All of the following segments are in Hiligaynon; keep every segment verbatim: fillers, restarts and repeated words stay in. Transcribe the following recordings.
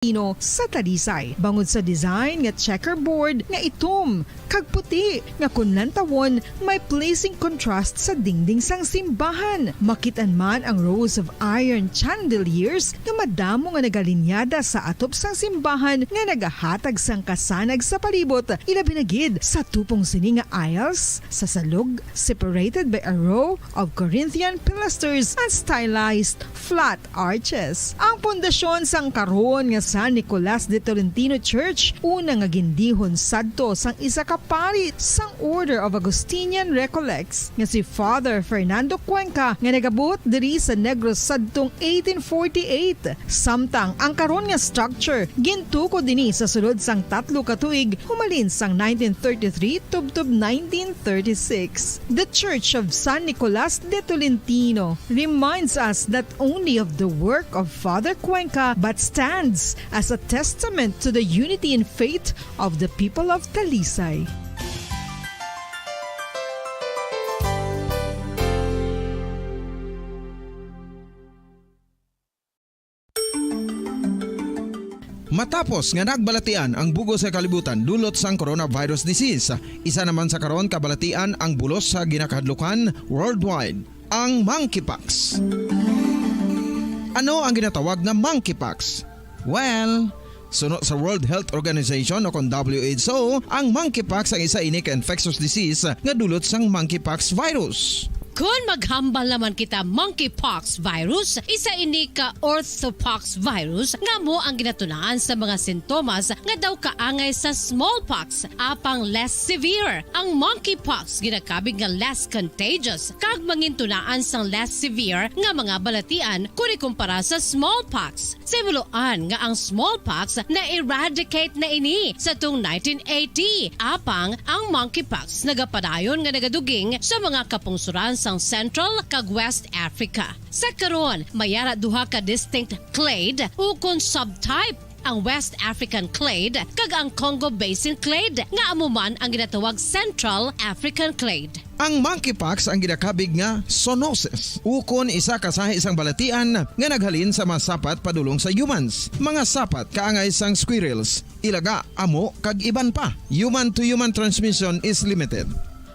Tolentino sa Talisay, bangod sa design nga checkerboard nga itom kag puti nga kon lantawon may pleasing contrast sa dingding sang simbahan. Makit-an man ang rows of iron chandeliers nga madamo nga nagalinyada sa atop sang simbahan nga nagahatag sang kasanag sa palibot, ilabi na gid sa tupong sini nga aisles sa salog, separated by a row of Corinthian pilasters and stylized flat arches. Ang pundasyon sang karon nga San Nicolas de Tolentino Church, una nga gindihon sadto sang isa ka pari sang Order of Augustinian Recollects nga si Father Fernando Cuenca, nga nagabot diri sa Negros sadtong eighteen forty-eight. Samtang ang karon nga structure gintukod ini sa sulod sang tatlo ka tuig, humalin sang nineteen thirty-three tubtob nineteen thirty-six. The Church of San Nicolas de Tolentino reminds us not only of the work of Father Cuenca but stands as a testament to the unity in faith of the people of Talisay. Matapos nga nagbalatian ang bug-os nga kalibutan dulot sang coronavirus disease, isa naman sa karon kabalatian ang bulos sa ginakahadlukan worldwide, ang monkeypox. Ano ang ginatawag nga monkeypox? Well, suno sa World Health Organization o kon W H O, ang monkeypox ang isa ini ka infectious disease nga dulot sang monkeypox virus. Kon maghambal naman kita monkeypox virus, isa ini ka orthopox virus nga amo ang ginatunaan sa mga sintomas nga daw kaangay sa smallpox, apang less severe. Ang monkeypox ginakabig nga less contagious kag mangintunaan sang less severe nga mga balatian kon ikumpara sa smallpox. Sa hibaluan nga ang smallpox na-eradicate na ini sa tung nineteen eighty, apang ang monkeypox nagapadayon nga nagaduging sa mga kapungsoran sang Central kag West Africa. Sa karon, may ara duha ka distinct clade ukon subtype, ang West African clade kag ang Congo Basin clade, nga amo man ang ginatawag Central African clade. Ang monkeypox ang ginakabig nga zoonosis, ukon isa ka sahi sang balatian nga naghalin sa mga sapat padulong sa humans, mga sapat kaangay sang squirrels, ilaga, amo, kag iban pa. Human-to-human transmission is limited.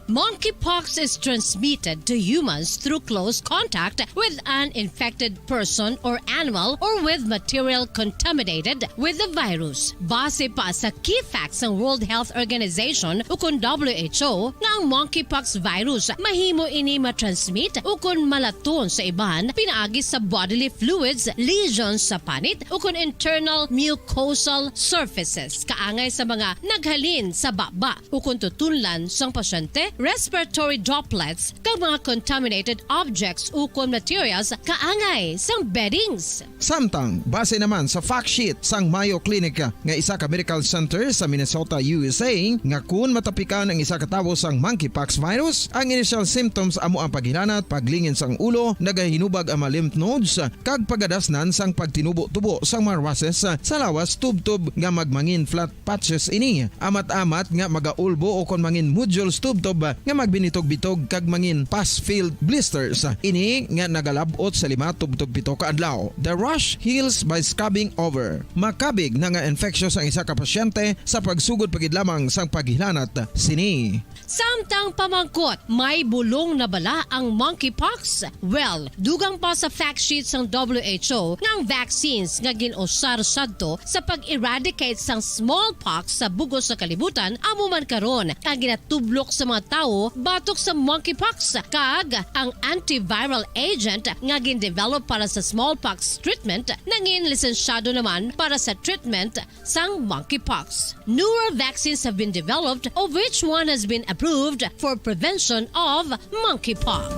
Monkeypox is transmitted to humans through close contact with an infected person or animal or with material contaminated with the virus. Base pa sa key facts sang World Health Organization ukon W H O nga ang monkeypox virus mahimo ini matransmit ukon malaton sa iban pinaagi sa bodily fluids, lesions sa panit ukon internal mucosal surfaces kaangay sa mga naghalin sa baba ukon tutunlan sang pasyente, respiratory droplets, kag mga contaminated objects ukon materials kaangay sang beddings. Samtang, base naman sa fact sheet sang Mayo Clinic nga isa ka medical center sa Minnesota, U S A, nga kun matapikan ang isa ka tawo sang monkeypox virus, ang initial symptoms amo ang paghilanat, paglingin sang ulo, nagahinubag ang mga lymph nodes, kag pagadasnan sang pagtinubo-tubo sang mga rushes sa lawas tubtob nga magmangin flat patches ini, amat-amat nga magaulbo ukon mangin nodules tubtob nga magbinitog-bitog kag mangin pus-filled blisters. Ini nga nagalab-ot sa lima tubtob pito ka adlaw. The rash heals by scabbing over. Makabig na nga infectious ang isa ka pasyente sa pagsugod pa gid lamang sang paghilanat sini. Samtang pamangkot, may bulong na bala ang monkeypox? Well, dugang pa sa fact sheet sang W H O nga ang vaccines nga gin-usar sadto sa pag-eradicate sang smallpox sa bug-os nga kalibutan amo man karon ang ginatublok sa mga tawo batok sa monkeypox, kag ang antiviral agent nga gin-develop para sa smallpox treatment nangin lisensyado naman para sa treatment sang monkeypox. Newer vaccines have been developed, of which one has been approved for prevention of monkeypox.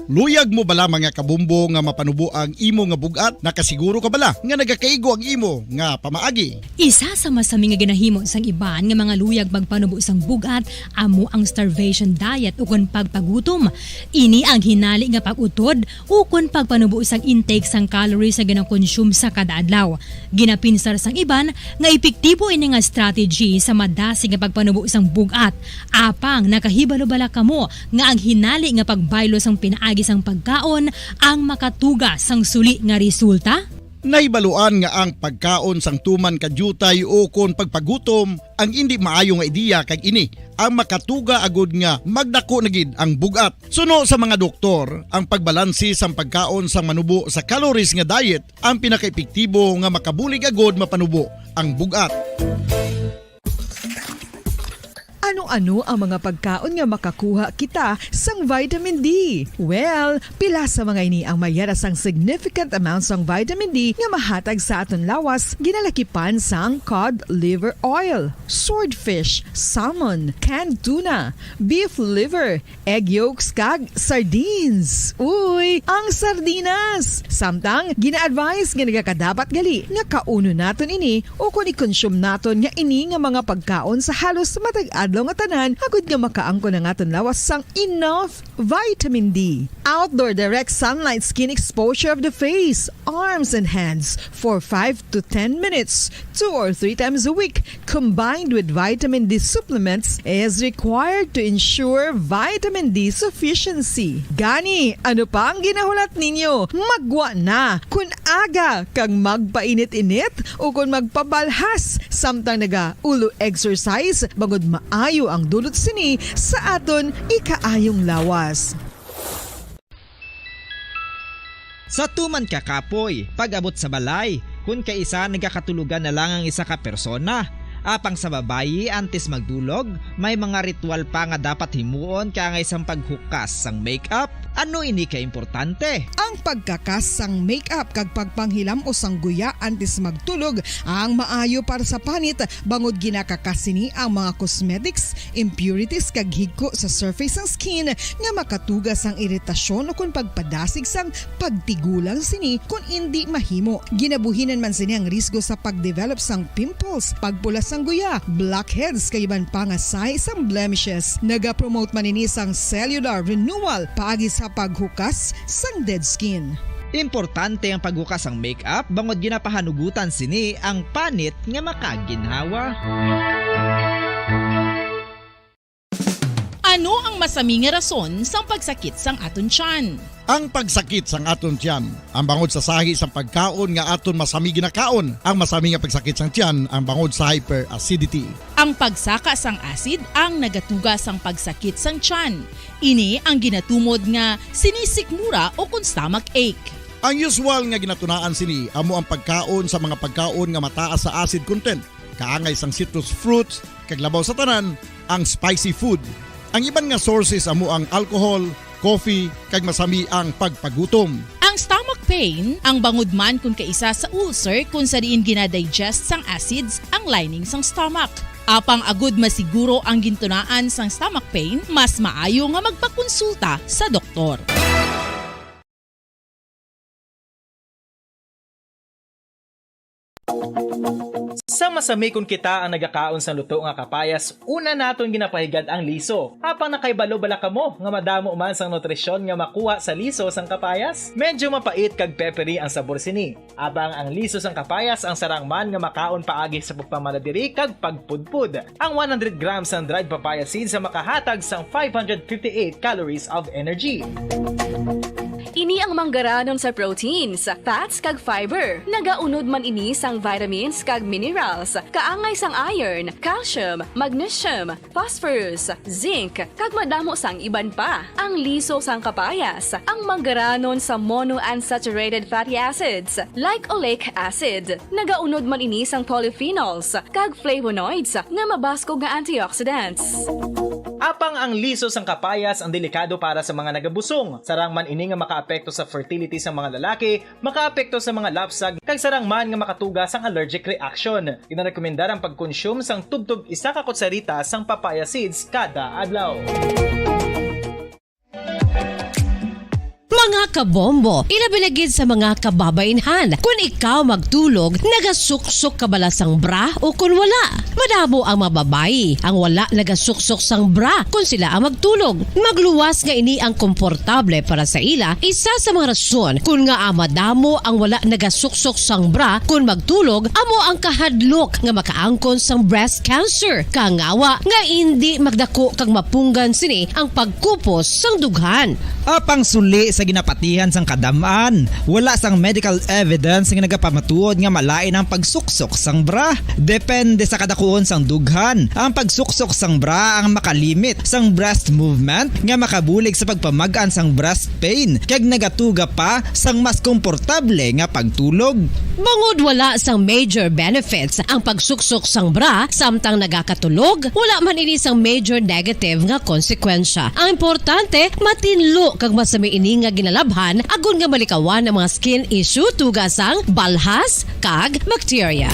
Luyag mo bala, mga kabombo, nga mapanubo ang imo nga bug-at? Nakasiguro ka bala nga nagakaigo ang imo nga pamaagi? Isa sa masami nga ginahimo sang iban nga mga luyag magpanubo sang bug-at amo ang starvation diet ukon pagpagutom. Ini ang hinali nga pag-utod ukon pagpanubo sang intake sang calories nga ginakonsume sa kada adlaw. Ginapinsar sang iban nga epektibo ini nga strategy sa madasig nga pagpanubo sang bug-at. Apang nakahibalo bala kamo nga ang hinali nga pagbaylo sang pinaagi isang pagkaon ang makatuga sang suli nga resulta? Nahibaluan nga ang pagkaon sang tuman ka diutay ukon pagpagutom ang indi maayo nga ideya, kag ini ang makatuga agud nga magdako na gid ang bug-at. Suno sa mga doktor, ang pagbalanse sang pagkaon sang manubo sa calories nga diet ang pinakaepektibo nga makabulig agud mapanubo ang bug-at. Ano-ano ang mga pagkaon nga makakuha kita sang vitamin D? Well, pila sa mga ini ang may yara sang significant amount sang vitamin D nga mahatag sa aton lawas, ginalakipan sang cod liver oil, swordfish, salmon, canned tuna, beef liver, egg yolks, kag sardines. Uy, ang sardinas! Samtang, gina-advise nga nagakadapat gali nga kaunon naton ini ukon i-consume naton nga ini nga mga pagkaon sa halos matag adlaw nga tanan, agud nga makaangkon ang aton lawas sang enough vitamin D. Outdoor direct sunlight skin exposure of the face, arms, and hands for five to ten minutes, two or three times a week, combined with vitamin D supplements, is required to ensure vitamin D sufficiency. Gani, ano pa ang ginahulat ninyo? Maggwa na! Kun aga kag magpainit-init ukon magpabalhas samtang naga-ulo exercise, bangod maayo ang dulot sini sa aton ikaayong lawas. Sa tuman ka kapoy, pag-abot sa balay, kun kaisa nagakatulogan na lang ang isa ka persona. Apang sa babayi, antes magdulog, may mga ritual pa nga dapat himuon kaangay sang paghukas sang makeup. Ano ini ka importante? Ang pagkakas sang makeup kag pagpanghilam-os sang guya antes magtulog ang maayo para sa panit, bangod ginakakas sini ang mga cosmetics, impurities, kag higko sa surface sang skin nga makatuga sang iritasyon ukon pagpadasig sang pagtigulang sini kon indi mahimo. Ginabuhinan man sini ang risgo sa pagdevelop sang pimples, pagpula sang guya, blackheads, kag iban pa nga sign sang blemishes. Nagapromote man ini sang cellular renewal paagi sa paghukas sang dead skin. Importante ang paghukas sang makeup bangod ginapahanugutan sini ang panit nga makaginhawa. Ano ang masami nga rason sang pagsakit sang aton tiyan? Ang pagsakit sang aton tiyan ang bangod sa sahi sang pagkaon nga aton masami ginakaon. Ang masami nga pagsakit sang tiyan ang bangod sa hyperacidity. Ang pagsaka sang acid ang nagatuga sang pagsakit sang tiyan. Ini ang ginatumod nga sinisikmura ukon stomach ache. Ang usual nga ginatunaan sini amo ang pagkaon sa mga pagkaon nga mataas sa acid content, kaangay sang citrus fruits, kag labaw sa tanan, ang spicy food. Ang iban nga sources amo ang alcohol, coffee, kag masami ang pagpagutom. Ang stomach pain ang bangod man kon kaisa sa ulcer, kon sa diin gina-digest sang acids ang lining sang stomach. Apang agud masiguro ang gintunaan sang stomach pain, mas maayo nga magpakonsulta sa doktor. Sa masami kon kita ang nagakaon sang luto nga kapayas, una naton ginapahigad ang liso. Apang nakahibalo bala kamo nga madamo man sang nutrisyon nga makuha sa liso sang kapayas? Medyo mapait kag peppery ang sabor sini. Apang ang liso sang kapayas ang sarang man nga makaon paagi sa pagpamanadiri kag pagpudpod. Ang one hundred grams sang dried papaya seeds ang makahatag sang five hundred fifty-eight calories of energy. Ini ang manggaranon sa proteins, fats, kag fiber. Nagaunod man ini sang vitamins kag minerals, kaangay sang iron, calcium, magnesium, phosphorus, zinc, kag madamo sang iban pa. Ang liso sang kapayas, ang manggaranon sa monounsaturated fatty acids, like oleic acid. Nagaunod man ini sang polyphenols kag flavonoids nga mabaskog nga antioxidants. Apang ang liso sang kapayas ang delikado para sa mga nagabusong. Sarang man ini nga makaapekto sa fertility sa mga lalaki, makaapekto sa mga lapsag, kag sarang man nga makatuga sang allergic reaction. Ginarekomendar ang pagkonsume sang tubtob isa ka kutsarita sang papaya seeds kada adlaw. Mga kabombo, ilabi na gid sa mga kababainhan, kun ikaw magtulog, nagasuksok ka bala sang bra o kun wala? Madamo ang mga babayi ang wala nagasuksok sang bra kun sila ang magtulog. Magluwas nga ini ang komportable para sa ila, isa sa mga rason kun ngaa madamo ang wala nagasuksok sang bra kun magtulog amo ang kahadlok nga makaangkon sang breast cancer, kangawa nga indi magdako kag mapunggan sini ang pagkupos sang dughan. Apang suli sa ginapatihan sang kadam-an, wala sang medical evidence nga nagapamatuod nga malain ang pagsuksok sang bra. Depende sa kadakuon sang dughan, ang pagsuksok sang bra ang makalimit sang breast movement nga makabulig sa pagpamag-an sang breast pain kag nagatuga pa sang mas komportable nga pagtulog. Bangod wala sang major benefits ang pagsuksok sang bra samtang nagakatulog, wala man ini sang major negative nga konsekwensya. Ang importante, matinlo kag masami ini nga ginalabhan agod nga malikawan ang mga skin issue tuga sang balhas kag bakterya.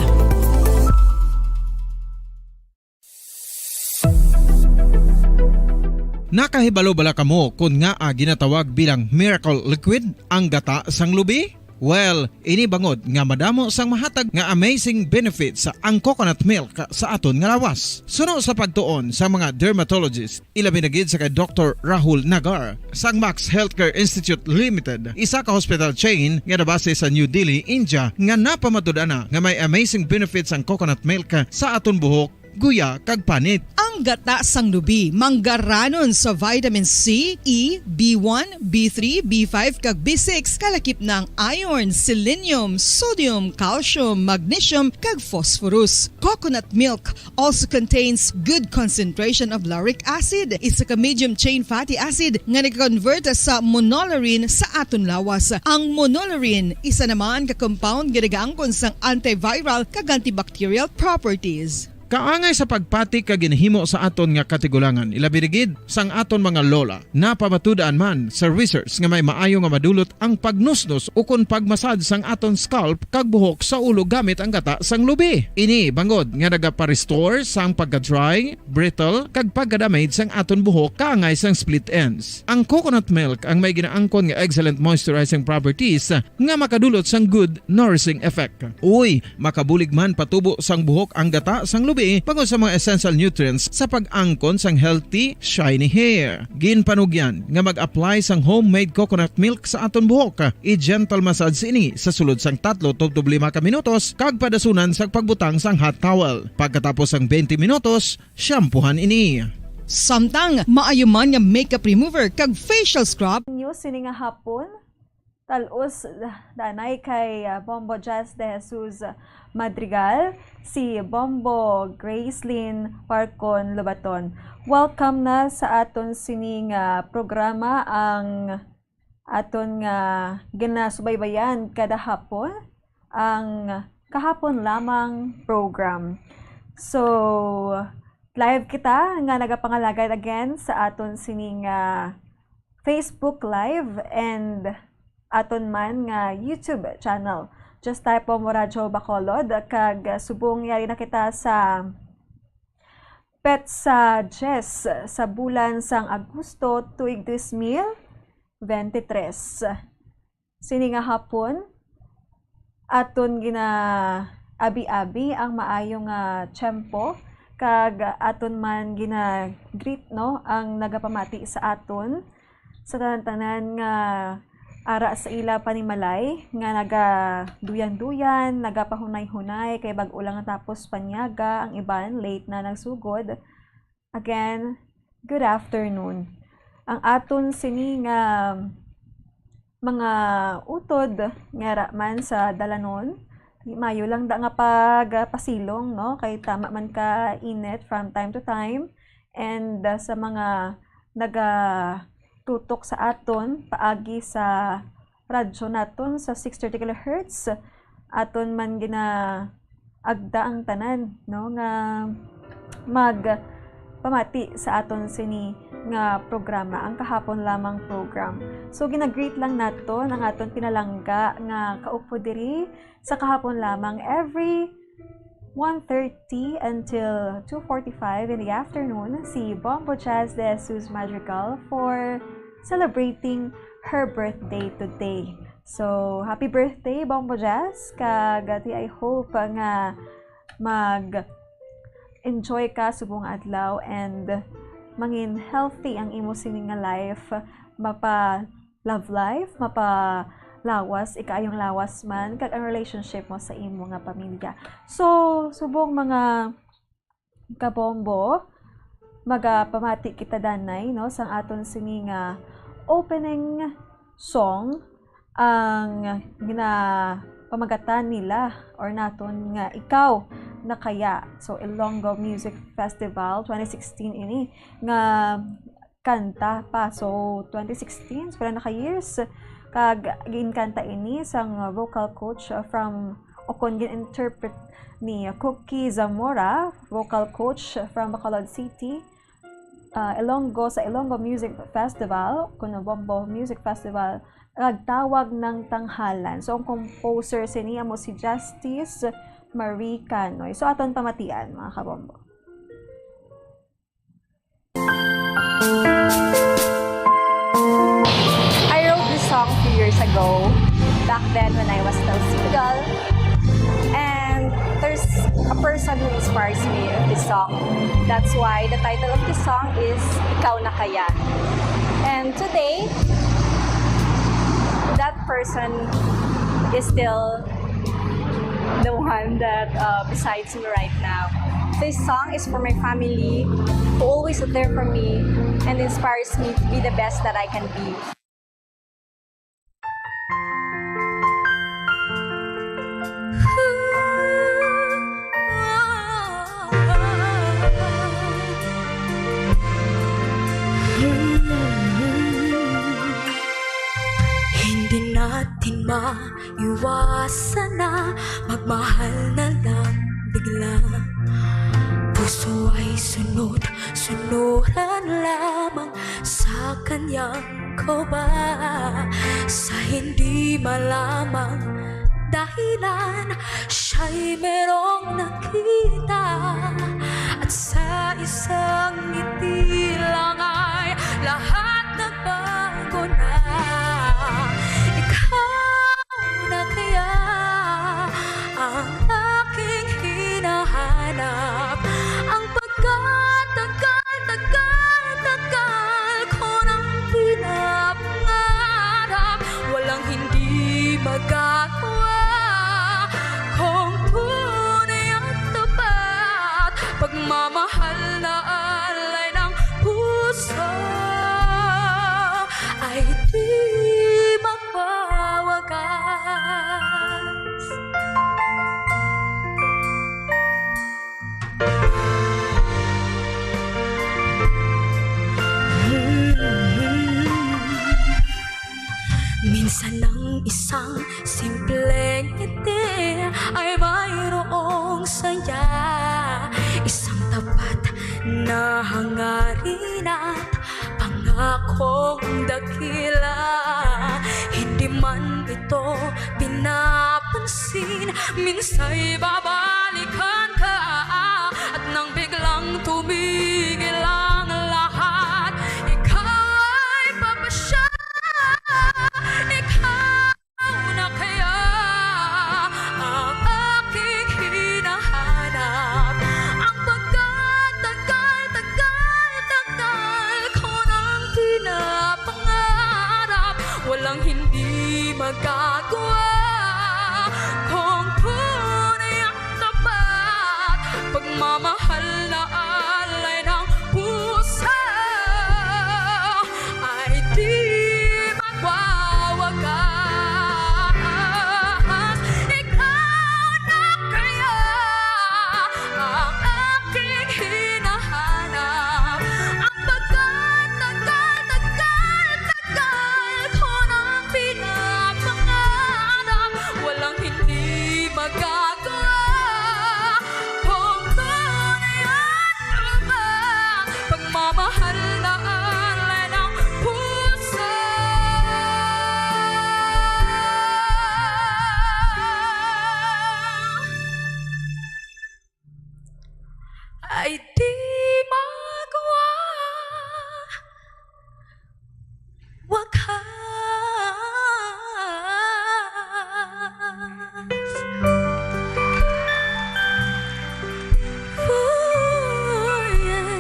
Nakahibalo bala kamo kon ngaa ginatawag bilang miracle liquid ang gata sang lubi? Well, ini bangod nga madamo sang mahatag nga amazing benefits ang coconut milk sa aton nga lawas. Suno sa pagtuon sa mga dermatologist, ilabi na gid sa kay Doktor Rahul Nagar sang Max Healthcare Institute Limited, isa ka hospital chain nga nabase sa New Delhi, India, nga napamatud-an na nga may amazing benefits ang coconut milk sa aton buhok, guya, kag panit. Ang gata sang lubi manggaranon sa vitamin C, E, B one, B three, B five, kag B six, kalakip na ang iron, selenium, sodium, calcium, magnesium, kag phosphorus. Coconut milk also contains good concentration of lauric acid, isa ka medium chain fatty acid nga nag-convert sa monolaurin sa aton lawas. Ang monolaurin, isa naman ka compound nga nagaangkon sang antiviral kag antibacterial properties. Kaangay sa pagpati kag ginahimo sa aton nga katigulangan, ilabi na gid sang aton mga lola. Napamatud-an man sa research nga may maayo nga madulot ang pagnusnos ukon pagmasad sang aton scalp kag buhok sa ulo gamit ang gata sang lubi. Ini bangod nga nagapa-restore sang pagka-dry, brittle, kag pagka-damage sang aton buhok kaangay sang split ends. Ang coconut milk ang may ginaangkon nga excellent moisturizing properties nga makadulot sang good nourishing effect. Uy, makabulig man patubo sang buhok ang gata sang lubi bangod sa mga essential nutrients sa pag-angkon sang healthy, shiny hair. Ginpanugyan nga mag-apply sang homemade coconut milk sa aton buhok. I-gentle massage ini sa sulod sang tatlo tubtob lima ka minutos kag padasunan sa pagbutang sang hot towel. Pagkatapos sang twenty minutos, shampoohan ini. Samtang maayo man nga makeup remover kag facial scrub. News sini nga hapon. Tal-os danay kay, ah, Bombo Jazz de Jesus Madrigal, si Bombo Gracelyn Parcon Lobaton. Welcome na sa aton sining, ah, programa, ang aton nga ginasubaybayan kada hapon, ang Kahapon Lamang program. So, live kita nga nagapangalagad again sa aton sining, ah, Facebook Live and aton man nga YouTube channel. Just type Bombo Radyo Bacolod, kag subong yari na kita sa petsa diyes sa bulan sang Agosto, tuig dos mil veintitrés. Sini nga hapon, aton ginaabi-abi ang maayo nga tiyempo, kag aton man gina-greet, no, ang nagapamati sa aton, sa tanan-tanan nga ara sa ila panimalay, nga nagaduyan-duyan, nagapahunay-hunay, kay bag-o lang natapos panyaga, ang iban late na nagsugod. Again, good afternoon. Ang aton sini nga mga utod nga ra man sa dalanon, maayo lang da nga pagpasilong, no? Kay tama man ka init from time to time. And, uh, sa mga nagatutok sa aton paagi sa radyo naton sa six thirty kilohertz, aton man ginaagda ang tanan, no, nga magpamati sa aton sini nga programa, ang Kahapon Lamang program. So, ginagreet lang naton ang aton pinalangga nga kaupod diri sa Kahapon Lamang every one thirty until two forty-five in the afternoon, si Bombo Jazz de Jesus Madrigal for celebrating her birthday today. So, happy birthday, Bombo Jazz! Kag, ati, I hope nga mag-enjoy ka subong adlaw and mangin healthy ang imo sining nga life, mapa love life, mapalawas, ikaayong lawas man, kag ang relationship mo sa imo nga pamilya. So, subong mga kabombo, magapamati kita danay, no, sang aton sini nga opening song ang ginapamagatan nila or naton nga Ikaw na Kaya. So, Ilonggo Music Festival twenty sixteen ini nga kanta pa. So, twenty sixteen, so, pila na ka years. Kag ginkanta ini sang vocal coach, uh, from, o kon gin-interpret ni Cookie Zamora, vocal coach from Bacolod City, uh, Ilonggo, sa Ilonggo Music Festival, kuno Bombo Music Festival, nagtawag ng tanghalan. So, ang composer sini amo si Justice Marie Canoy. So, aton pamatian, mga kabombo. I wrote this song a few years ago, back then when I was still single. And there's a person who inspires me with this song. That's why the title of this song is Ikaw na Kaya. And today, that person is still the one that, uh, besides me right now. This song is for my family, who always there for me and inspires me to be the best that I can be. Hindi natin maiwasan na magmahal na lang bigla. Puso ay sunod-sunuran lamang sa kanyang koba. Sa hindi malamang dahilan, siya'y merong nakita. At sa isang ngiti lang ay lahat nagbago na. Ikaw na kaya ang aking hinahanap? Ang pagkatagal-tagal-tagal ko nang pinapangarap, walang hindi magagawa kung tunay at tapat, pagmamahal na alay ng puso ay di magwawakas. Minsan ang isang simpleng ngiti ay mayroong saya, isang tapat na hangarin at pangakong dakila. Hindi man ito pinapansin, minsa'y babalikan ka. At nang biglang tumigil ang lahat, ikaw ay papasya. Ikaw na kaya ang aking hinahanap? Ang pagkatagal-tagal-tagal ko nang pinapangarap, walang hindi magagawa kung tunay ang tapat, pagmamahal na alay ng puso ay di magwawakas. Ikaw na kaya ang aking hinahanap? Ang pagkatagal-tagal ko nang pinapangarap, walang hindi magagawa kung tunay ang pagmamahal na alay ng puso ay di magwa-, wakas. Ooh, yeah.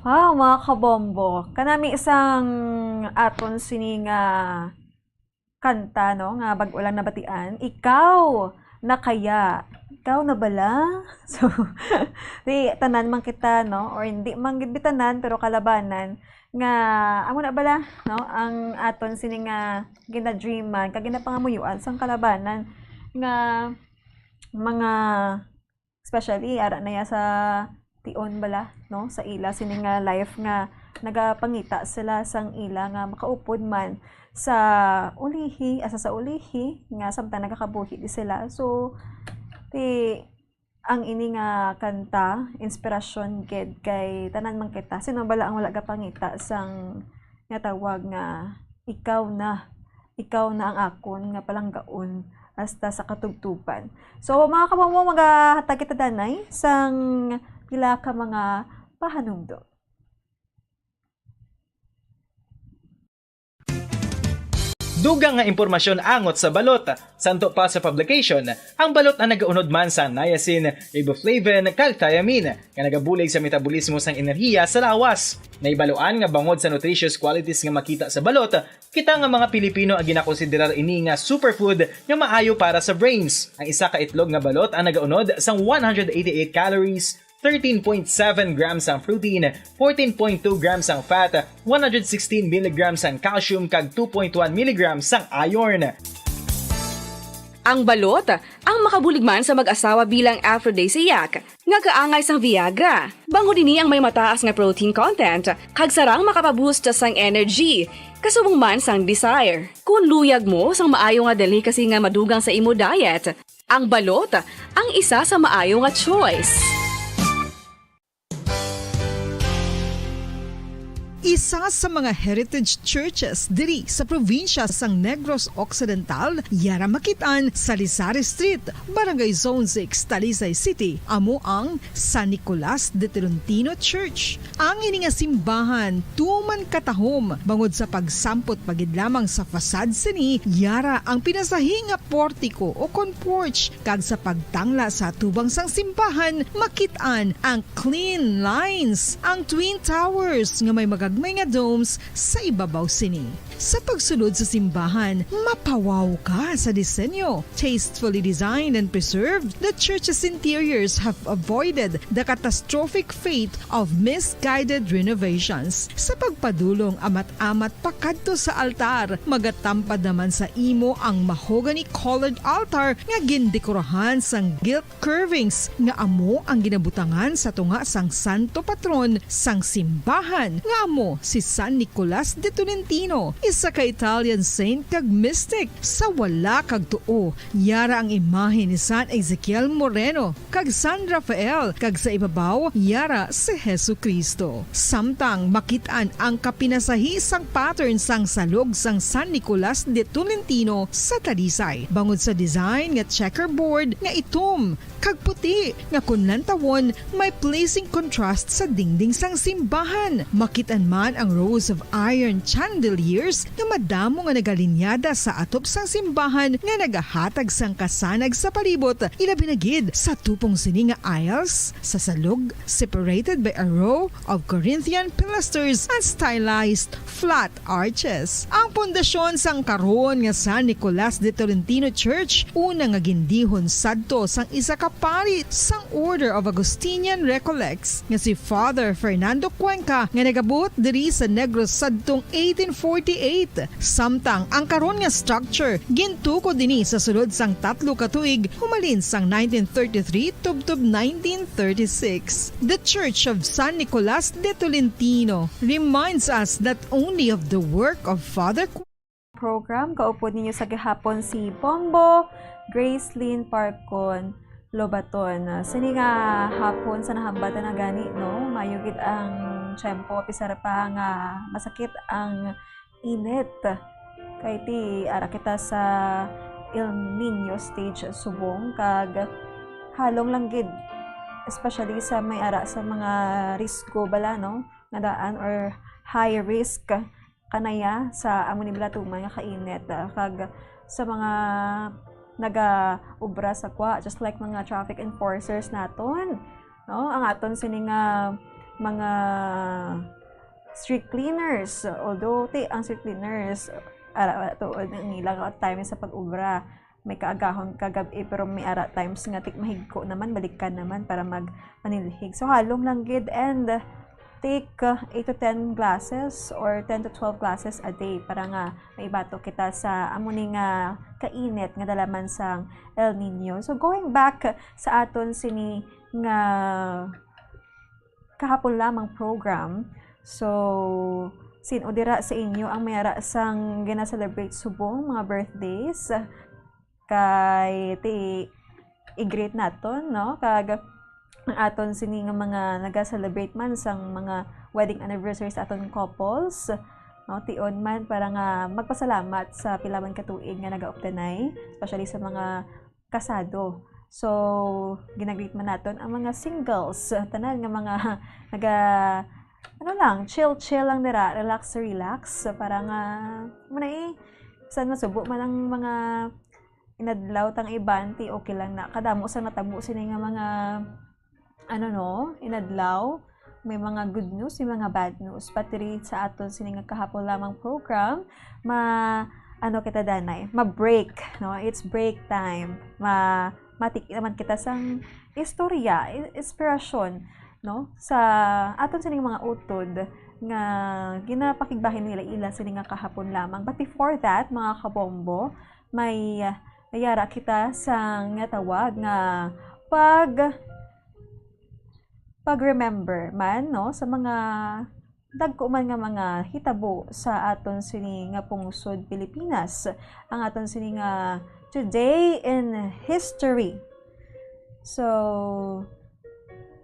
Wow, mga kabombo. Kanami isang aton sini nga kanta, no, nga bag-o lang nabatian, Ikaw na Kaya. Ikaw na bala? So, di tanan man kita, no? Or hindi man gid tanan, pero kalabanan nga amo na bala, no? Ang aton sini nga ginadreaman, kag ginapangamuyuan sang kalabanan nga mga, especially ara na ya sa tion bala, no? Sa ila sini nga life nga nagapangita sila sang ila nga makaupod man sa ulihi, asa sa ulihi nga samtang nagakabuhi di sila. So, ti ang ini nga kanta, inspirasyon gid kay tanan man kita. Sino bala ang wala gapangita sang nga tawag nga ikaw na, ikaw na ang akon nga palanggaon hasta sa katubtoban. So, mga kabombo, magahatag kita danay sang pila ka mga pahanumdom. Dugang nga impormasyon angot sa balot. Santo pa sa publication, ang balot ang nagaunod man sa niacin, riboflavin, kag thiamine, nga nagabulig sa metabolismo sang enerhiya sa lawas. Nahibaluan nga bangod sa nutritious qualities nga makita sa balot, kita nga mga Pilipino ang ginakonsiderar ini nga superfood nga maayo para sa brains. Ang isa ka itlog nga balot ang nagaunod sang one hundred eighty-eight calories, thirteen point seven grams ang protein, fourteen point two grams ang fat, one hundred sixteen milligrams ang calcium, kag two point one milligrams ang iron. Ang balot ang makabulig man sa mag-asawa bilang aphrodisiac nga kaangay sang Viagra. Bangod ini ang may mataas nga protein content kag sarang makapaboost sang energy, kasubong man sang desire. Kung luyag mo sang maayo nga delicacy nga madugang sa imo diet, ang balot ang isa sa maayo nga choice. Isa sa mga heritage churches diri sa probinsya sang Negros Occidental, yara makit-an sa Lisari Street, Barangay Zone six, Talisay City, amo ang San Nicolas de Tolentino Church. Ang ini nga simbahan tuman katahom bangod sa pagsampot pa gid lamang sa fasad sini, yara ang pinasahi nga portiko o kon porch, kag sa pagtangla sa atubang sang simbahan, makit-an ang clean lines, ang twin towers nga may magagmay nga domes sa ibabaw sini. Sa pagsulod sa simbahan, mapawaw ka sa disenyo. Tastefully designed and preserved, the church's interiors have avoided the catastrophic fate of misguided renovations. Sa pagpadulong amat-amat pakadto sa altar, magatampad naman sa imo ang mahogany-colored altar nga gindekorahan sang gilt curvings nga amo ang ginabutangan sa tunga sang santo patron sang simbahan, nga amo si San Nicolas de Tolentino, isa ka Italian saint kag mystic. Sa wala kag tuo, yara ang imahe ni San Ezekiel Moreno kag San Rafael, kag sa ibabaw yara si Jesu-Cristo. Samtang makit-an ang kapinasahi sang pattern sang salog sang San Nicolas de Tolentino sa Talisay, bangod sa design nga checkerboard nga itom kag puti nga kon lantawon may pleasing contrast sa dingding sang simbahan. Makit-an man ang rows of iron chandeliers nga madamo nga nagalinyada sa atop sang simbahan nga nagahatag sang kasanag sa palibot, ilabi na gid sa tupong sini nga aisles sa salog, separated by a row of Corinthian pilasters and stylized flat arches. Ang pundasyon sang karon nga San Nicolas de Tolentino Church, una nga gindihon sadto sang isa ka pari sang Order of Augustinian Recollects nga si Father Fernando Cuenca, nga nagabuot diri sa Negros sadtong eighteen forty-eight. Samtang ang karon nga structure gintukod ini sa sulod sang tatlo ka tuig humalin sang nineteen thirty-three tubtob nineteen thirty-six. The Church of San Nicolas de Tolentino reminds us not only of the work of Father Qu- Program, kaupod ninyo sa gihapon si Bombo Gracelyn Parcon Lobaton. Sini nga hapon sa nahambatan na gani, no? Mayo gid ang tiyempo, pisar pa nga masakit ang init. Kay ti ara kita sa El Niño stage subong kag halong lang gid, especially sa may ara sa mga risko bala, no, nga daan or high risk kanaya sa amo ni bala tuman nga kainit, ah, kag sa mga nagaobra sa kwa, just like mga traffic enforcers naton, no, ang aton sini nga mga street cleaners, although ti ang street cleaners ara tuod ang ilang time sa pag-obra, may kaagahon kagab-i, pero may ara times nga tik mahigko naman, balikan naman para magpanilhig. So, halong lang gid and take, uh, eight to ten glasses or ten to twelve glasses a day para nga maibato kita sa amo ni nga kainit nga dala man sang El Nino. So, going back sa aton sini nga kahapon lamang program, so, sin-o dira sa inyo ang may ara sang gina-celebrate subong mga birthdays? Kay ti i-greet naton, no? Kag ang aton sini nga mga naga-celebrate man sang mga wedding anniversaries aton couples, no? Tion man para nga magpasalamat sa pila man ka tuig nga nagaupdanay, especially sa mga kasado. So, ginagreet man naton ang mga singles, tanan nga mga naga, ano lang, chill-chill lang dira, relax, relax, para nga, muna eh, bisan masubo man ang mga inadlaw tang iban, ti okay lang na. Kadamo sang natabo sini nga mga, ano no, inadlaw. May mga good news, may mga bad news. Pati rin sa aton sini nga kahapon lamang program, ma, ano kita danay, ma-break, no? It's break time. Ma, matik naman kita sang istorya, i-, inspirasyon, no? Sa aton sini nga mga utod nga ginapakigbahin nila ila sini nga kahapon lamang. But before that, mga kabombo, may, ah, nayara kita sa nga tawag nga pag, pag-remember man, no, sa mga dagko man nga mga hitabo sa aton sini nga pungsod Pilipinas, ang aton sini nga Today in History. So,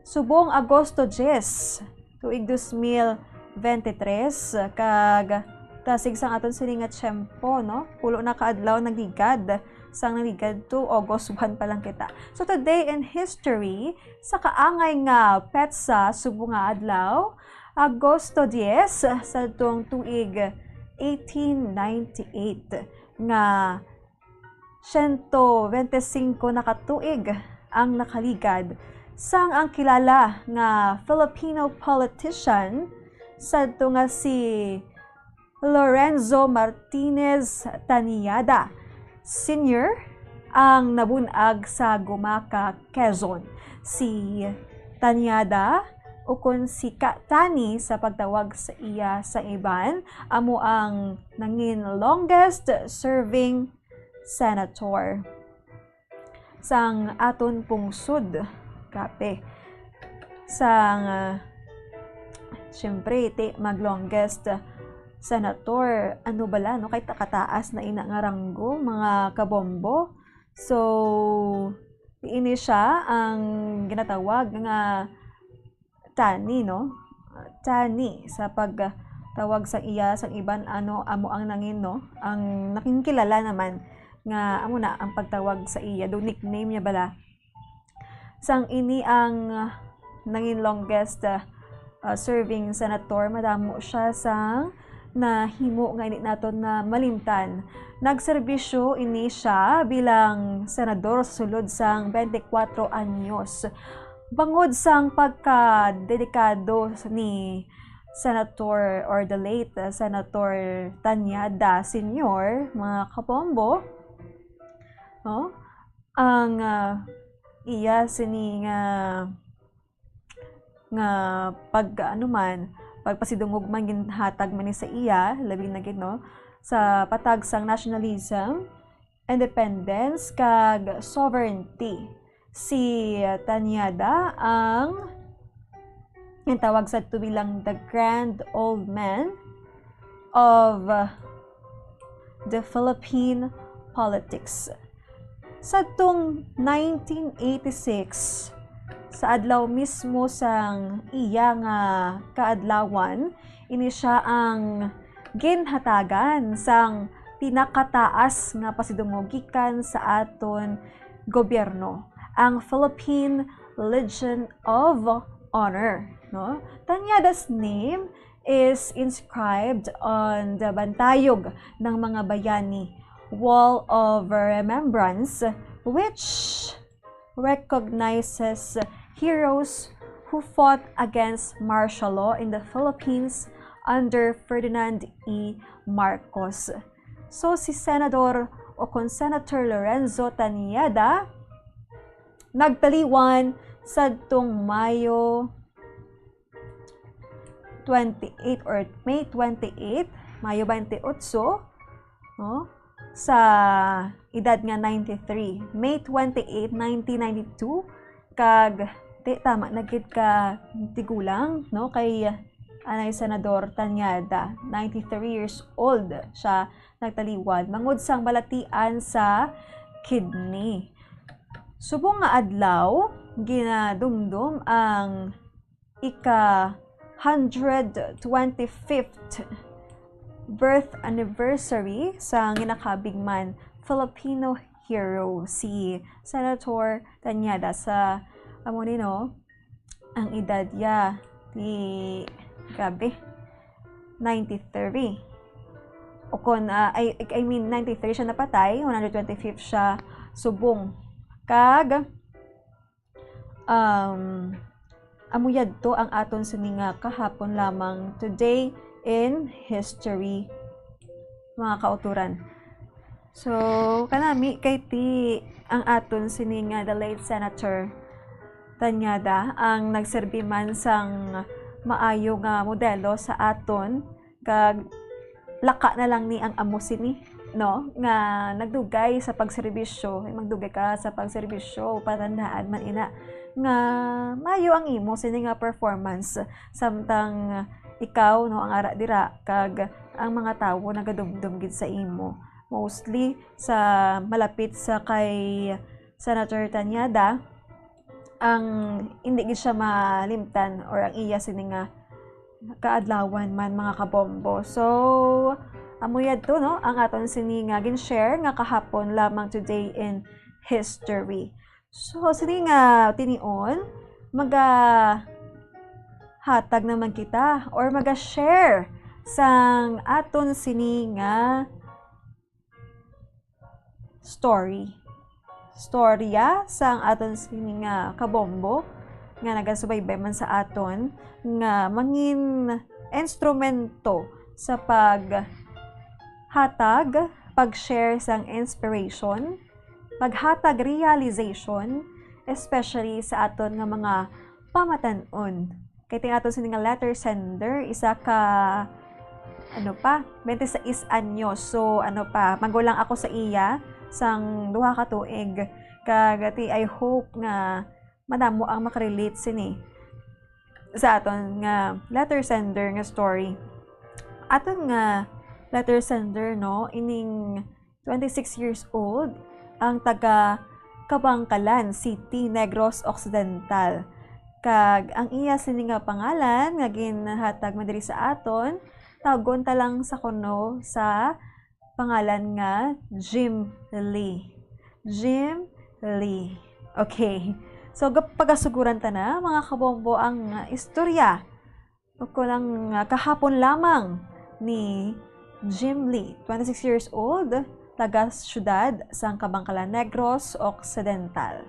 subong Agosto diyes, tuig dos mil veintitrés, kag tasig sang aton sini nga tiyempo, no? Pulo na ka adlaw nagligad sang nagligad to August one pa lang kita. So, today in history, sa kaangay nga petsa subong nga adlaw, Agosto diyes, sadtong tuig eighteen ninety-eight, nga siyento bente singko na ka tuig ang nakaligad sang ang kilala nga Filipino politician sadto nga si Lorenzo Martinez Tañada Senior ang nabun-ag sa Gumaca, Quezon. Si Tañada, ukon si Ka Tani sa pagtawag sa iya sa iban, amo ang nangin longest serving senator sang aton pungsod. Grabe. Sang, ah, siyempre, ti, mag longest senator, ano bala, no? Kay ta-, kataas na ina nga ranggo, mga kabombo. So, ini siya ang ginatawag nga Tani, no? Tani, sa pagtawag sa iya, sang iban, ano, amo ang nangin, no? Ang nakikilala naman nga amo na ang pagtawag sa iya, do nickname niya bala. Sang ini ang nangin longest, uh, uh, serving senator, madamo siya sang nahimo nga ini naton na malimtan. Nagserbisyo ini siya bilang senador sa sulod sang twenty-four anyos. Bangod sang pagkadedikado ni Senator or the late, uh, Senator Tañada Senior, mga kabombo, no? Ang, uh, iya sini nga nga pag, ano man, pagpasidungog man ginhatag man ni sa iya, labi na gid, no, sa patag sang nationalism, independence, kag sovereignty. Si Tañada ang ginatawag sadto bilang the grand old man of the Philippine politics. Sadtong nineteen eighty-six, sa adlaw mismo sang iya nga kaadlawan, ini siya ang ginhatagan sang pinakataas nga pasidungog gikan sa aton gobyerno, ang Philippine Legion of Honor, no? Tañada's name is inscribed on the Bantayog ng Mga Bayani Wall of Remembrance, which recognizes heroes who fought against martial law in the Philippines under Ferdinand E. Marcos. So, si Senador o kon Senator Lorenzo Tañada, nagtaliwan sadtong Mayo twenty-eight or May twenty-eight, Mayo twenty-eight, no? Sa edad nga ninety-three, May twenty-eight, nineteen ninety-two, kag di tama na gid ka tigulang, no? Kay anay Senador Tañada, ninety-three years old siya, nagtaliwan bangod sang balatian sa kidney. Subong nga adlaw, ginadumdom ang ika hundred twenty-fifth birth anniversary sa ginakabig man Filipino hero, si Senator Tañada, sa amo ni, no, ang edad niya, di, grabe, ninety-three. O kon, ah, I, I mean, ninety-three siya napatay, one hundred twenty-fifth siya subong. Kag, um, amo yadto ang aton sini nga kahapon lamang, today in history, mga kauturan. So, kanami kay ti ang aton sini nga the late Senator Tañada ang nagserbi man sang maayo nga modelo sa aton, kag laka na lang ni ang amo sini, no? Nga nagdugay sa pagserbisyo, magdugay ka sa pagserbisyo, patandaan man ina nga maayo ang imo sini nga performance, samtang ikaw, no, ang ara dira, kag ang mga tawo nagadumdom gid sa imo. Mostly sa malapit sa kay Senator Tañada, ang hindi gid siya malimtan or ang iya sini nga kaadlawan man, mga kabombo. So, amo yadto, no, ang aton sini nga gin-share nga kahapon lamang, today in history. So, sini nga tinion, maga hatag naman kita or maga-share sang aton sini nga story. Storya sang aton sini nga kabombo nga nagasubaybay man sa aton nga mangin instrumento sa paghatag, pag-share sang inspiration, paghatag realization, especially sa aton nga mga pamatan-on. Kay ti aton sini nga letter sender, isa ka, ano pa, twenty-six anyos. So, ano pa, magulang ako sa iya sang duha ka tuig. Kag ti, I hope nga madamo ang makarelate sini sa aton nga letter sender nga story. Aton nga letter sender, no, ining twenty-six years old, ang taga Kabangkalan City, Negros Occidental. Kag ang iya sini nga pangalan nga ginhatag man diri sa aton, tawgon ta lang sa kuno sa pangalan nga Jim Lee. Jim Lee. Okay. So, gap-, pagasuguran ta na, mga kabombo, ang, ah, istorya o kon ang, ah, kahapon lamang ni Jim Lee, twenty-six years old, taga siyudad sang Kabangkalan, Negros Occidental.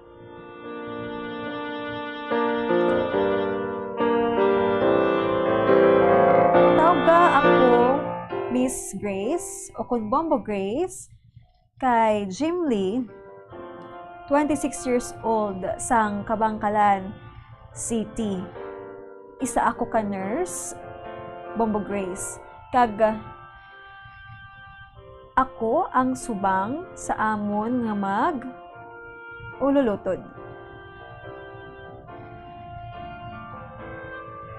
Tawga ako Miss Grace o kon Bombo Grace, kay Jim Lee, twenty-six years old, sang Kabangkalan City. Isa ako ka nurse, Bombo Grace, kag ako ang subang sa amon nga mag-ululutod.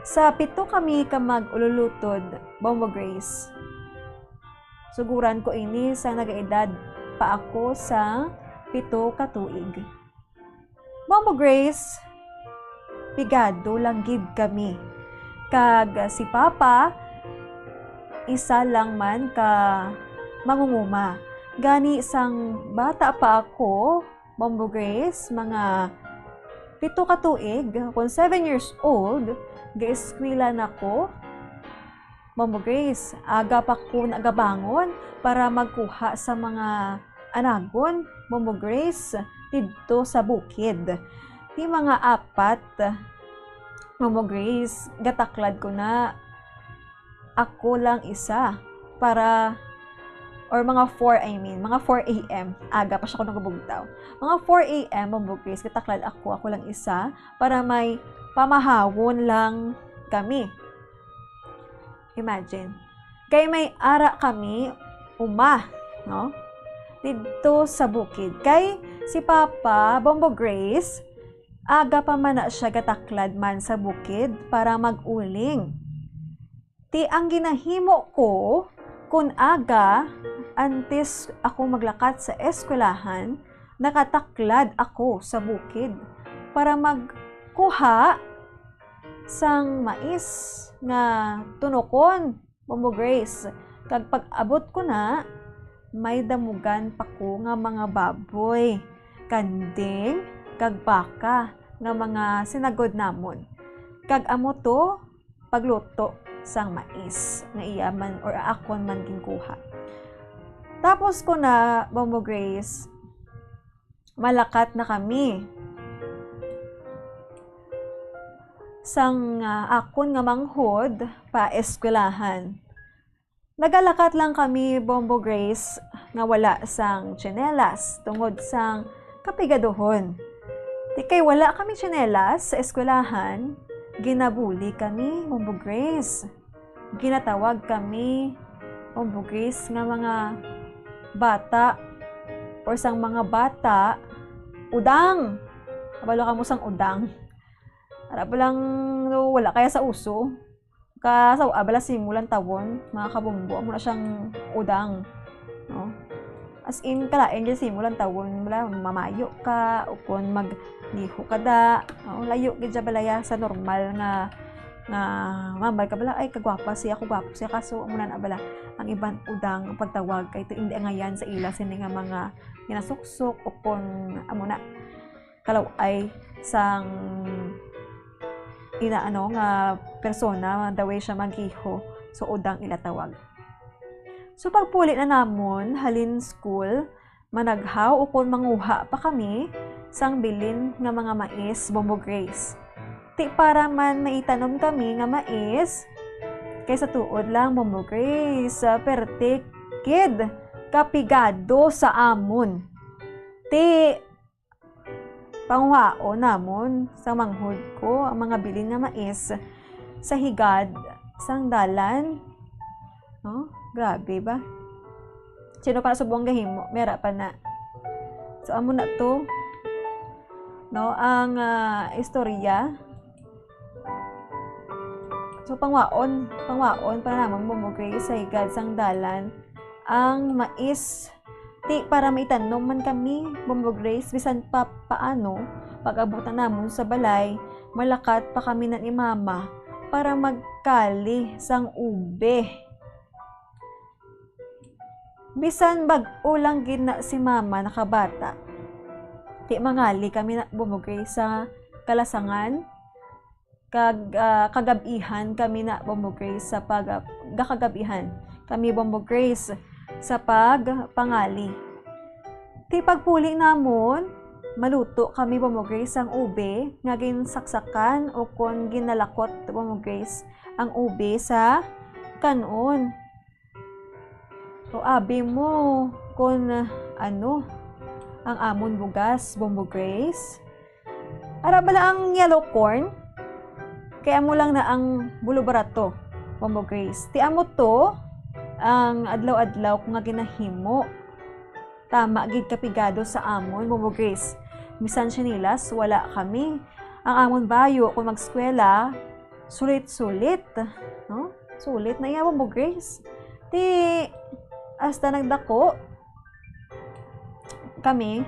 Sa pito kami ka mag-ululutod, Bombo Grace, suguran ko ini sang nagaedad pa ako sang pito ka tuig. Bombo Grace, pigado lang gid kami. Kag si Papa, isa lang man ka mangunguma. Gani sang bata pa ako, Bombo Grace, mga pito ka tuig, kon seven years old, gaeskwela na ko. Bombo Grace, aga pa ko nagabangon para magkuha sa mga anagon, Bombo Grace, didto sa bukid. Ti mga apat, Bombo Grace, gataklad ko na ako lang isa para or mga four, I mean, mga four a m. Aga pa siya ko nagabugtaw. Mga four a m, Bombo Grace, gataklad ako, ako lang isa, para may pamahawon lang kami. Imagine. Kay may ara kami uma, no? Didto sa bukid. Kay si Papa, Bombo Grace, aga pa man na siya gataklad man sa bukid para mag-uling. Ti ang ginahimo ko, kun aga, antes ako maglakat sa eskwelahan, nakataklad ako sa bukid para magkuha sang mais nga tunokon, Bombo Grace. Kag pag-abot ko na, may damugan pa ko nga mga baboy, kanding, kag baka nga mga sinagod namon. Kag amo to, pagluto sang mais nga iya man or akon man ginkuha. Tapos ko na, Bombo Grace, malakat na kami sang, ah, akon nga manghod pa eskwelahan. Nagalakat lang kami, Bombo Grace, nga wala sang tsinelas tungod sang kapigaduhon. Di kay wala kami tsinelas sa eskwelahan, ginabuli kami, Bombo Grace. Ginatawag kami, Bombo Grace, nga mga bata or sang mga bata, udang. Kabalo kamo sang udang? Ara pa lang, no, wala kaya sa uso. Ka, sa, ah, bala, simo lang tawon, mga kabombo, amo na siyang udang, no? As in, kalain gyud simo lang tawon, bala, mamayo ka, o kon magliho ka da, no? Layo gyud siya, balaya, sa normal nga, nga mambal ka, bala, "Ay, kagwapa siya, ako gwapo siya," kaso, amo na na, bala, ang iban udang ang pagtawag kay ti-, indi angayan sa ila sini nga mga ginasuksok, o kon, amo na, kalaw-ay sang ina, ano, nga persona, the way siya maggiho. So, udang ila tawag. So, pagpuli na namon halin school, managhaw o kon manguha pa kami sang bilin nga mga mais, Bombo Grace. Ti para man maitanom kami nga mais, kay sa tuod lang, Bombo Grace, ah, perti gid kapigado sa amon. Ti panguhaon namon sa manghod ko ang mga bilin nga mais sa higad sang dalan. No? Grabe ba? Sino pa na subong gahimo? Mera pa na. So, amo na to, no, ang, ah, istorya. So, pangwaon, pangwaon pa namon, Bombo Grace, sa higad sang dalan ang mais. Ti para maitanom man kami, Bombo Grace, bisan pa paano, pag-abot na namon sa balay, malakat pa kami na ni Mama para magkali sang ube. Bisan bag-o lang gid na si Mama nakabata, ti mangali kami na, Bombo Grace, sa kalasangan, kag, ah, kagab-ihan kami na, Bombo Grace, sa pag-, gakagab-ihan kami, Bombo Grace, sa pagpangali. Ti pagpuli namon, maluto kami, Bombo Grace, sang ube nga ginsaksakan o kon ginalakot, Bombo Grace, ang ube sa kan-on. O abi mo kon ano ang amon bugas, Bombo Grace? Ara bala ang yellow corn? Kay amo lang na ang bulubarato, Bombo Grace. Ti amo to ang adlaw-adlaw ko nga ginahimo. Tama gid kapigado sa amon, Bombo Grace. Bisan tsinelas, wala kami. Ang amon bayo kung mag-eskwela, sulit-sulit, no? Sulit na iya, Bombo Grace. Ti, hasta nagdako kami,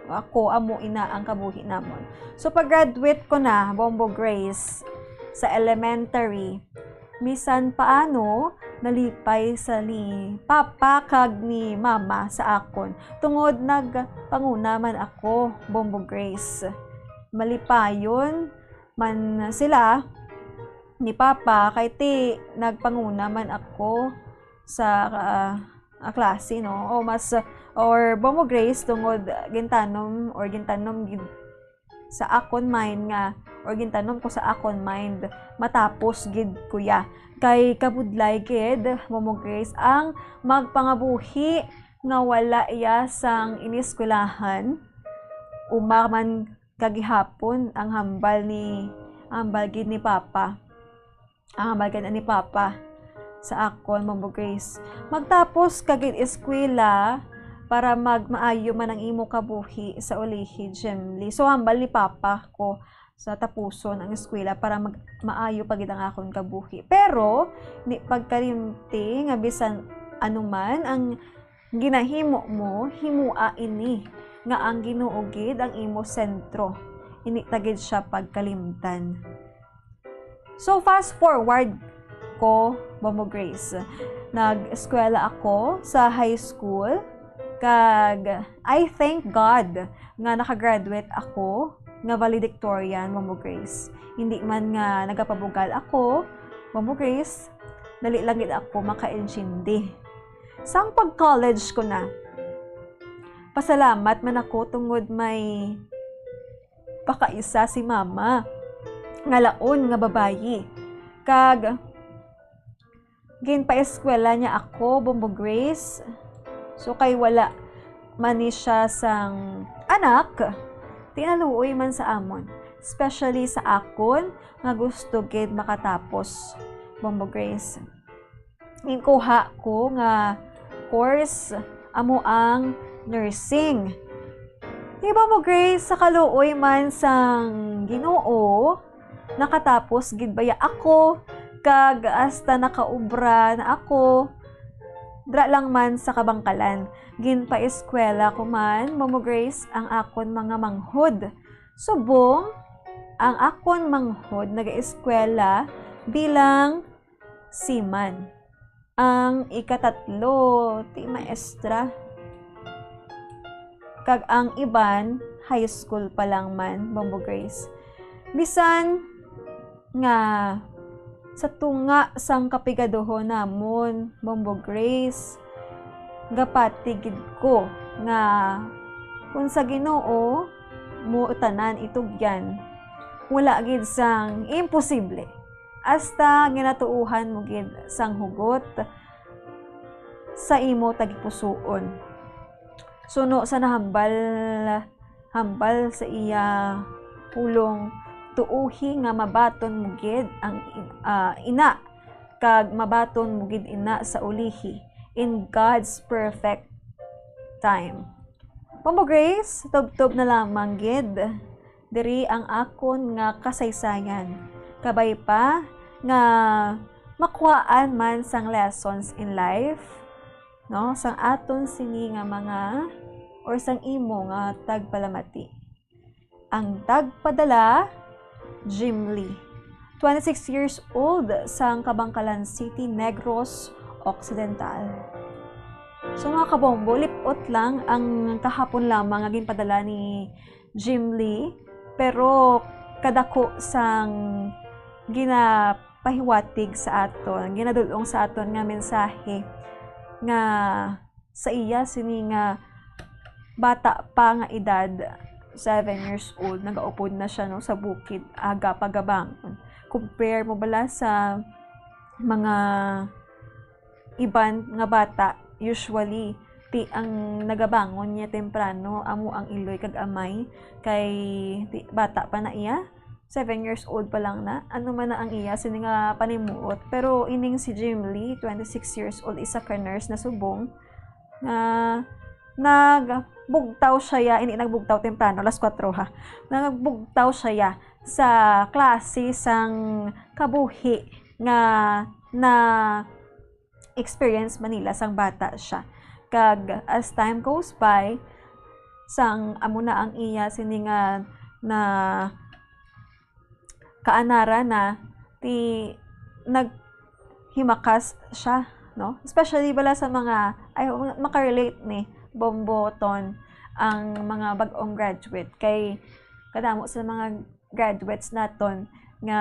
ako, amo ina ang kabuhi namon. So, pag-graduate ko na, Bombo Grace, sa elementary, bisan paano, nalipay sa ni Papa kag ni Mama sa akon. Tungod nagpanguna man ako, Bombo Grace. Malipayon man sila ni Papa, kay ti nagpanguna man ako sa, ah, ah, klase, no? O mas, or Bombo Grace, tungod gintanom or gintanom gid sa akon mind nga, or gintanom ko sa akon mind, matapos gid ko ya. Kay kabudlay gid, Momo Grace, ang magpangabuhi nga wala iya sang ineskwelahan. Uma man kagihapon ang hambal ni, hambal gid ni Papa. Ang hambal gid ni Papa sa akon, Momo Grace. Magtapos ka gid eskwela para magmaayo man ang imo kabuhi sa ulihi, Jimly. So, hambal ni Papa ko sa tapuson ang eskwela para mag-, maayo pa gid ang akon kabuhi. Pero, di pagkalimti nga bisan ano man ang ginahimo mo, himoa ini nga ang Ginoo gid ang imo sentro. Hindi ta gid siya pagkalimtan. So, fast forward ko, Momo Grace. Nag-eskwela ako sa high school, kag I thank God nga nakagraduate ako nga valedictorian, Momo Grace. Hindi man nga nagapabugal ako, Momo Grace, dali lang gid ako makaintindi. Sang pag-college ko na, pasalamat man ako tungod may pakaisa si Mama nga laon nga babayi. Kag ginpaeskwela niya ako, Bombo Grace. So, kay wala man ni siya sang anak, tinaluoy man sa amon, especially sa akon nga gusto gid makatapos, Bombo Grace. Ginkuha ko nga course amo ang nursing. Di ba, Mo Grace, sa kaluoy man sang Ginoo, nakatapos gid baya ako, kag hasta nakaobra na ako, dra lang man sa Kabangkalan. Ginpaeskwela ko man, Mo Grace, ang akon mga manghod. Subong, ang akon manghod nagaeskwela bilang seaman. Ang ikatatlo, ti maestra. Kag ang iban, high school pa lang man, Bombo Grace. Bisan nga sa tunga sang kapigaduhon namon, Bombo Grace, gapati gid ko nga kung sa Ginoo mo tanan itugyan, wala gid sang imposible. Hasta ginatuohan mo gid sang hugot sa imo tagipusoon. Suno sa nahambal, hambal sa iya pulong, tuohi nga mabaton mo gid ang, ah, ina, kag mabaton mo gid ina sa ulihi, in God's perfect time. Mama Grace, tubtob na lamang gid diri ang akon nga kasaysayan. Kabay pa nga makuhaan man sang lessons in life, no, sang aton sini nga mga, or sang imo nga tagpalamati. Ang tagpadala, Jim Lee, twenty-six years old, sang Kabangkalan City, Negros Occidental. So, mga kabombo, lip-ot lang ang kahapon lamang nga ginpadala ni Jim Lee, pero kadako sang ginapahiwatig sa aton, ginadul-ong sa aton nga mensahe nga sa iya sini nga bata pa nga edad, seven years old, nagaupod na siya, no, sa bukid, aga pa gabangon. Compare mo bala sa mga iban nga bata, usually, ti ang nagabangon niya temprano, amo ang iloy kag amay, kay ti bata pa na iya, seven years old pa lang na. Ano man na ang iya sini nga panimuot. Pero ining si Jim Lee, twenty-six years old, isa ka nurse na subong, nga nagbugtaw siya ya, hindi nagbugtaw temprano, alas kwatro ha. Nagbugtaw siya ya sa klase sang kabuhi nga na experience man nila sang bata siya. Kag as time goes by, sang amo na ang iya sini nga na kaanara na, ti naghimakas siya, no? Especially bala sa mga, ay, makarelate ni Bombo Ton ang mga bag-ong graduate. Kay kadamo sa mga graduates naton nga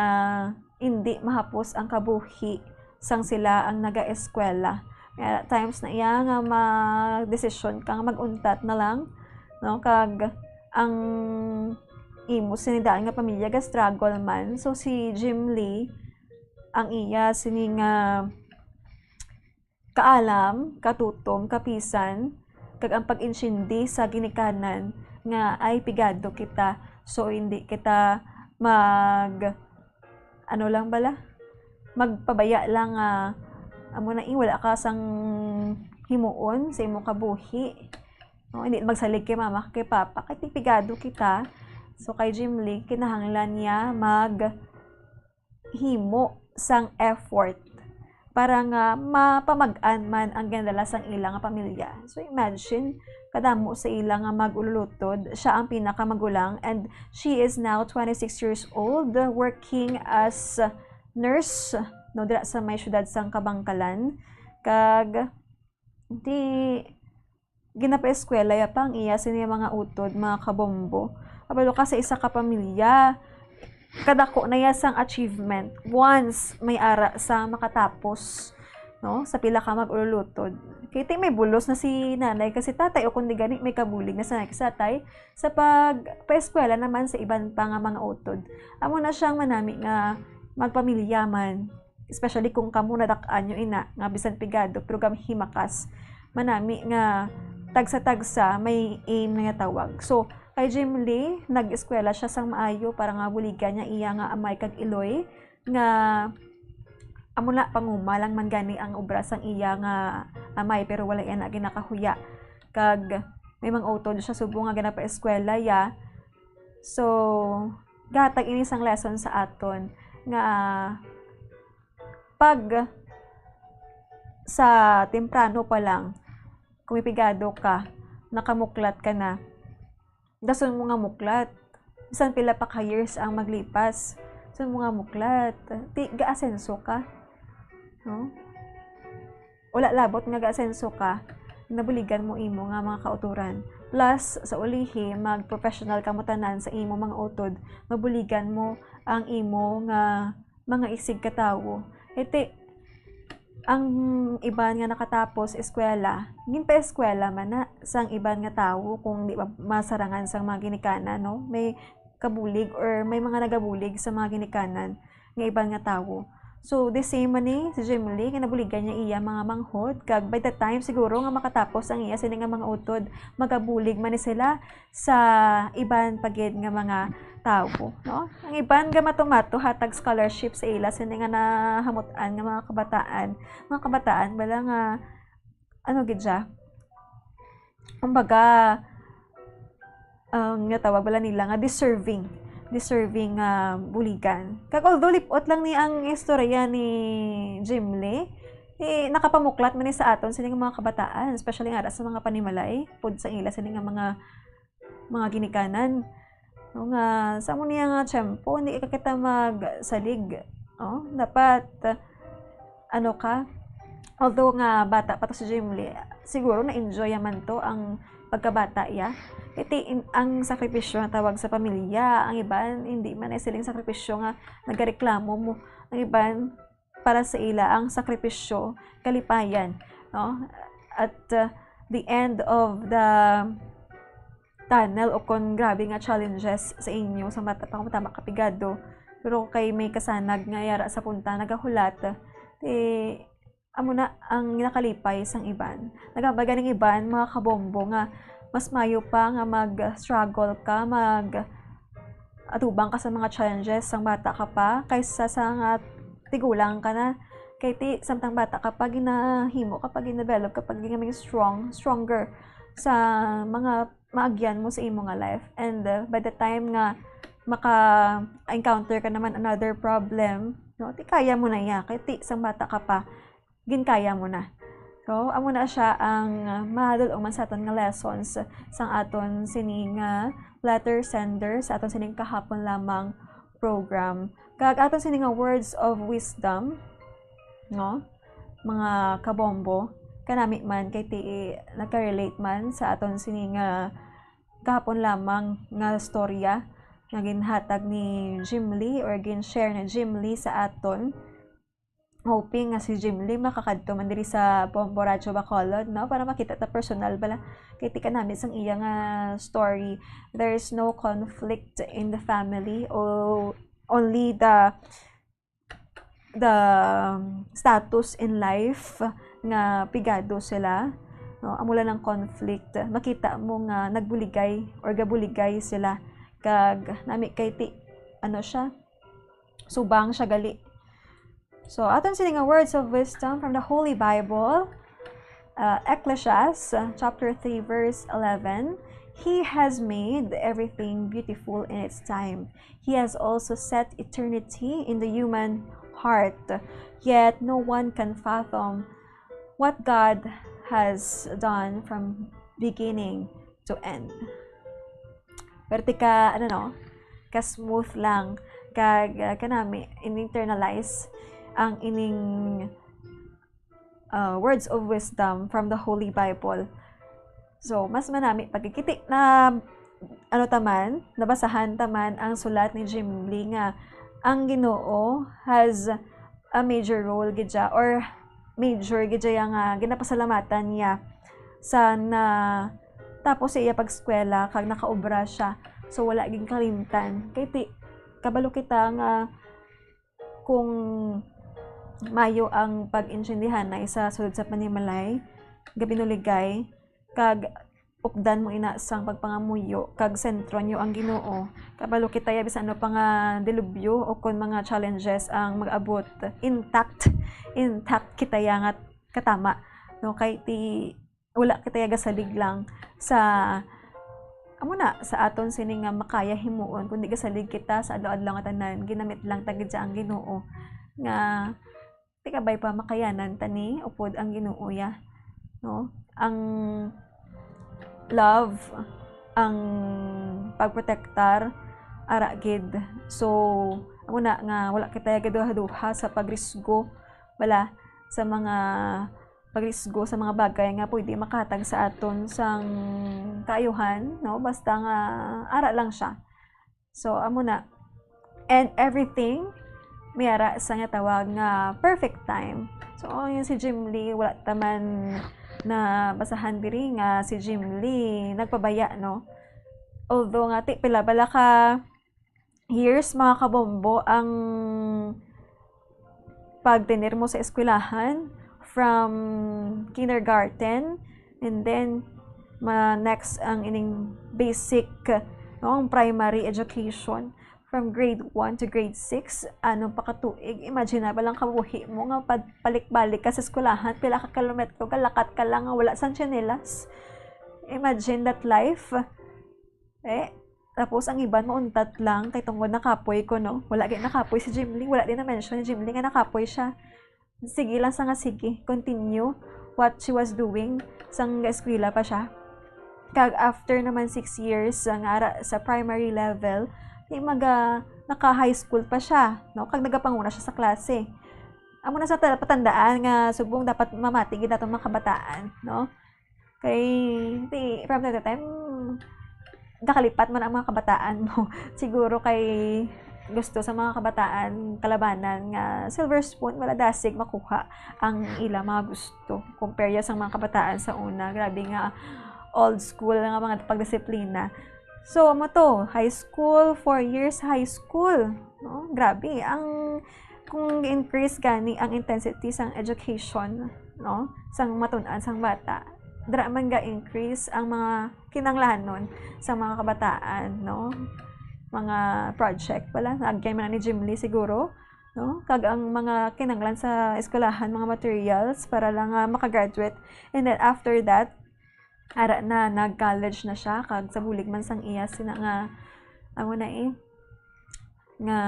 hindi mahapos ang kabuhi sang sila ang nagaeskwela. May ara times na iya nga magdesisyon ka nga mag-untat na lang, no? Kag ang imo sini daan nga pamilya ga-struggle man. So, si Jim Lee, ang iya sini nga kaalam, katutom, kapisan, kag ang pag-intindi sa ginikanan nga ay pigado kita. So, hindi kita mag, ano lang bala? Magpabaya lang nga, amo na, eh, wala ka sang himuon sa imo kabuhi. No, hindi magsalig kay mama, kay papa, kay pigado kita. So, kay Jim Lee, kinahanglan niya maghimo sang effort para nga mapamag-an man ang ginadala sang ila nga pamilya. So, imagine, kadamo sa ila nga mag-ululutod, siya ang pinakamagulang, and she is now twenty-six years old, working as nurse, no, dira sa may siyudad sang Kabankalan. Kag, di, ginapaeskwela ya pa ang iya sini mga utod, mga kabombo. Kabalo ka, sa isa ka pamilya, kadako na ya sang achievement once may ara sa makatapos, no? Sa pila ka mag-ululutod. Kay ti may bulos na si nanay kasi tatay, o kundi gani may kabulig na sa nanay kasi tatay, sa pagpaeskwela naman sa iban pa nga mga utod. Amo na siyang manami nga magpamilya man, especially kung kamo nadak-an nyo ina nga bisan pigado pero gamhimakas, manami nga tagsa-tagsa may aim nga tawag. So, kay Jim Lee, nag-eskwela siya sang maayo para nga buligan niya iya nga amay kag iloy nga amo na, panguma lang man gani ang obra sang iya nga amay, pero wala iya na ginakahuya. Kag may mga utod siya subong nga ginapaeskwela ya. So, gatag ini sang lesson sa aton nga pag sa temprano pa lang, kung may pigado ka, nakamuklat ka na, dason mo nga muklat. Bisan pila pa ka years ang maglipas, dason mo nga muklat. Ti, gaasenso ka. No? Wala labot nga gaasenso ka, nabuligan mo imo nga mga kautoran. Plus, sa ulihi, mag-professional kamo tanan sa imo mga utod, mabuligan mo ang imo nga mga isig ka tawo. Iti, ang iban nga nakatapos eskwela, ginpaeskwela man na sang iban nga tawo kung di ba masarangan sang mga ginikanan, no? May kabulig or may mga nagabulig sa mga ginikanan nga iban nga tawo. So, the same man ni si Jim Lee, nga nabuligan niya iya mga manghod, kag by the time siguro nga makatapos ang iya sini nga mga utod, magabulig man ni sila sa iban pa gid nga mga tawo, no? Ang iban nga matumato hatag scholarship sa ila sini nga nahamut-an nga mga kabataan, mga kabataan bala nga, ano gid siya? Kumbaga, ang nga tawag bala nila nga deserving, deserving nga buligan. Kag although lip-ot lang ni ang istorya ni Jim Lee, eh, nakapamuklat man ni sa aton sini nga mga kabataan, especially nga ara sa mga panimalay, pud sa ila sini nga mga, mga ginikanan. No, nga sa amo niya nga tiyempo, hindi ka kita magsalig. Oh, dapat, ano ka, although nga bata pa to si Jim Lee, siguro na-enjoy man to ang pagkabata iya. Iti in, ang sakripisyo nga tawag sa pamilya, ang iban hindi man ay siling sakripisyo nga nagareklamo mo. Ang iban para sa ila ang sakripisyo, kalipayan, no? At, uh, the end of the tunnel o kon grabe nga challenges sa inyo sa mata pa, tama ka pigado. Pero kay may kasanag nga yara sa punta nagahulat, ti amo na ang nakalipay sang iban. Nagambay ganing iban, mga kabombo, nga mas mayo pa nga mag-struggle ka, mag atubang ka sa mga challenges sang bata ka pa kaysa sa nga tigulang ka na. Kay ti samtang bata ka pa, ginahimo ka pa, ginadevelop ka pa, ginaming strong, stronger sa mga maagyan mo sa imo nga life. And, uh, by the time nga maka-encounter ka naman another problem, no, ti kaya mo na iya. Kay ti sang bata ka pa, ginkaya mo na. So, amo na siya ang, uh, madul-ong man sa aton nga lessons sang aton sini nga letter sender sa aton sining kahapon lamang program. Kag aton sini nga words of wisdom, no? Mga kabombo, kanami man kay ti nagka-relate man sa aton sini nga kahapon lamang nga storya nga ginhatag ni Jim Lee or gin-share ni Jim Lee sa aton. hoping nga si Jim Lee makakadto man diri sa Bombo Radyo Bacolod, no? Para makita ta personal bala. Kay ti kanami sang iya nga story. There is no conflict in the family, o only the the status in life nga pigado sila, no? Amo lang ang conflict. Makita mo nga nagbuligay or gabuligay sila. Kag nami kay ti, ano siya, subang siya gali. So, aton sini nga words of wisdom from the Holy Bible, uh, Ecclesiastes, uh, chapter three, verse eleven, "He has made everything beautiful in its time. He has also set eternity in the human heart. Yet no one can fathom what God has done from beginning to end." Pero ti ka, ano, no? Ka-smooth lang. Kag, uh, kanami, in-internalize ang ining, uh, words of wisdom from the Holy Bible. So, mas manami pagkikiti na, ano taman, nabasahan taman ang sulat ni Jim Lee nga ang Ginoo has a major role gid siya, or major gid siya nga ginapasalamatan niya sa na tapos sa iya pag-eskwela kag nakaobra siya. So, wala gid kalimtan. Kay ti, kabalo kita nga kung mayo ang pag-intindihanay sa sulod sa panimalay, gabinuligay, kag updan mo ina sang pagpangamuyo, kag sentro niyo ang Ginoo, kabalo kita ya bisan ano pa nga dilubyo o kon mga challenges ang mag-abot, intact, intact kita ya nga katama, no? Kay ti wala kita ya gasalig lang sa, amo na, sa aton sini nga makaya himuon, kundi gasalig kita sa adlaw-adlaw nga tanan, ginamit lang ta gid siya ang Ginoo nga ti kabay pa makayanan ta ni upod ang Ginoo ya, no? Ang love, ang pagprotektar, ara gid. So, amo na nga wala kita ya gaduha-duha sa pagrisgo, bala, sa mga pagrisgo sa mga bagay nga pwede makahatag sa aton sang kaayuhan, no? Basta nga ara lang siya. So, amo na. And everything may ara sa nga tawag nga perfect time. So, oh, yung si Jim Lee, wala ta man nabasahan diri nga si Jim Lee nagpabaya, no? Although nga, ti, pila bala ka years, mga kabombo, ang pagtener mo sa eskwelahan, from kindergarten, and then, ma-, next ang ining basic, no, ang primary education, from grade one to grade six, ano pa ka tuig, imagine na ba lang kabuhi mo nga pad-, balik-balik ka sa eskwelahan, pila ka kilometro, galakat ka lang nga wala sang tsinelas. Imagine that life. Eh, tapos ang iban mauntat lang kay tungod nakapoy ko, no? Wala gid nakapoy si Jim Lee, wala din na-mention ni Jim Lee nga nakapoy siya. Sige lang sa nga sige, continue what she was doing sang eskwela pa siya. Kag after naman six years, ah, nga ara sa primary level, di maga, naka-high school pa siya, no? Kag nagapanguna siya sa klase. Amo na sa ta-, patandaan nga subong dapat mamati gid naton mga kabataan, no? Kay, ti, from time to time, nakalipat man ang mga kabataan mo. Siguro kay gusto sa mga kabataan, kalabanan nga silver spoon, wala dasig makuha ang ila mga gusto. Compare ya sa mga kabataan sa una, grabe nga old school nga mga pagdisiplina. So, amo to, high school, four years high school, no? Grabe, ang, kung increase gani ang intensity sang education, no, sang matun-an sang bata, dira man ga-increase ang mga kinahanglanon sa mga kabataan, no? Mga project pala, naagyan man ni Jim Lee siguro, no? Kag ang mga kinahanglan sa eskwelahan, mga materials para lang nga makagraduate. And then after that, ara na, nag-college na siya, kag sa bulig man sang iya sina nga, amo na eh, nga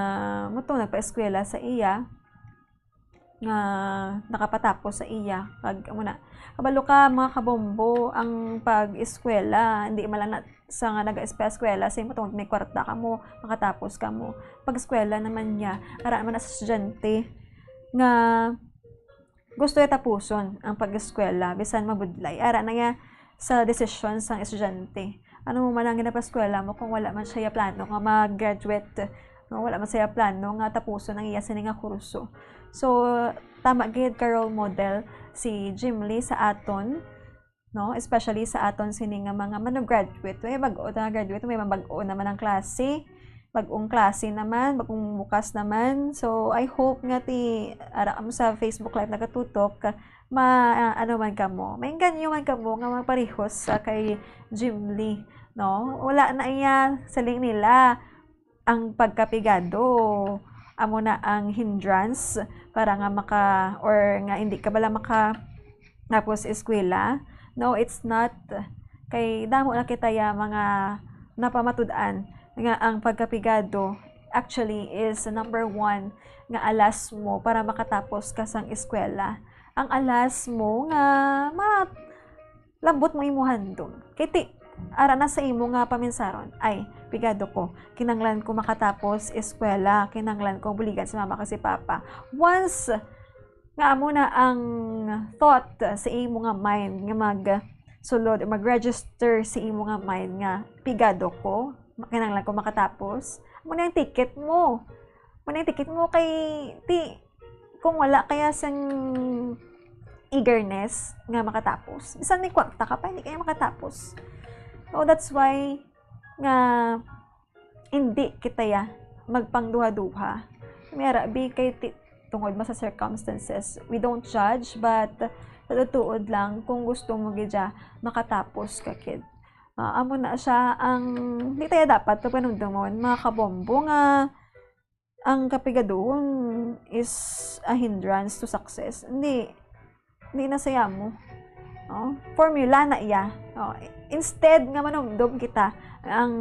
muto nagpaeskwela sa iya, nga nakapatapos sa iya, kag amo na. Kabalo ka, mga kabombo, ang pag-eskwela, hindi man lang na, sa nga nag-eskwela, sa imo tungod may kwarta ka mo, makatapos ka mo. Pag-eskwela naman niya, ara man na sa estudyante nga gusto niya tapuson ang pag-eskwela, bisan mabudlay. Ara na niya sa desisyon sang estudyante. Ano mo man ang ginapaskwela mo kung wala man siya plano nga mag-graduate, no? Wala man siya plano nga tapuson ang iya sini nga kurso. So, tama gid ka role model si Jimly sa aton, no? Especially sa aton sini nga mga mano-graduate. May bag-o na graduate, may mabag-o naman ang klase, bag-ong klase naman, bag-ong bukas naman. So, I hope nga ti ara mo sa Facebook Live nagatutok, ma, ano man kamo, maingganyo man kamo nga magparehos sa kay Jimly, no? Wala na iya, siling nila, ang pagkapigado amo na ang hindrance para nga maka, or nga hindi ka bala maka tapos eskwela. No, it's not. Kay damo na kita ya mga napamatud-an nga ang pagkapigado actually is number one nga alas mo para makatapos ka sang eskwela. Ang alas mo nga ma-, lambot mo imo handom. Kay ti, ara na sa imo nga paminsaron, "Ay, pigado ko. Kinanglan ko makatapos eskwela. Kinanglan ko buligan si mama kag si papa." Once nga amo na ang thought sa imo nga mind nga magsulod, mag-register sa imo nga mind nga, "Pigado ko. Kinanglan ko makatapos." Amo na ang ticket mo. Amo na ang ticket mo kay ti, kung wala kaya sang eagerness nga makatapos, bisan may kwarta ka pa, hindi kaya makatapos. So, that's why nga hindi kita ya magpangduha-duha. May ara, bi, kay ti-, tungod man sa circumstances, we don't judge, but sa tuod lang, kung gusto mo gid ya makatapos ka, kid. Ah, amo na siya ang di tayo dapat papanumdumon, mga kabombo, nga ang kapigaduhon is a hindrance to success. Hindi, hindi na saya mo. No? Formula na iya. No? Instead nga manumdom kita ang,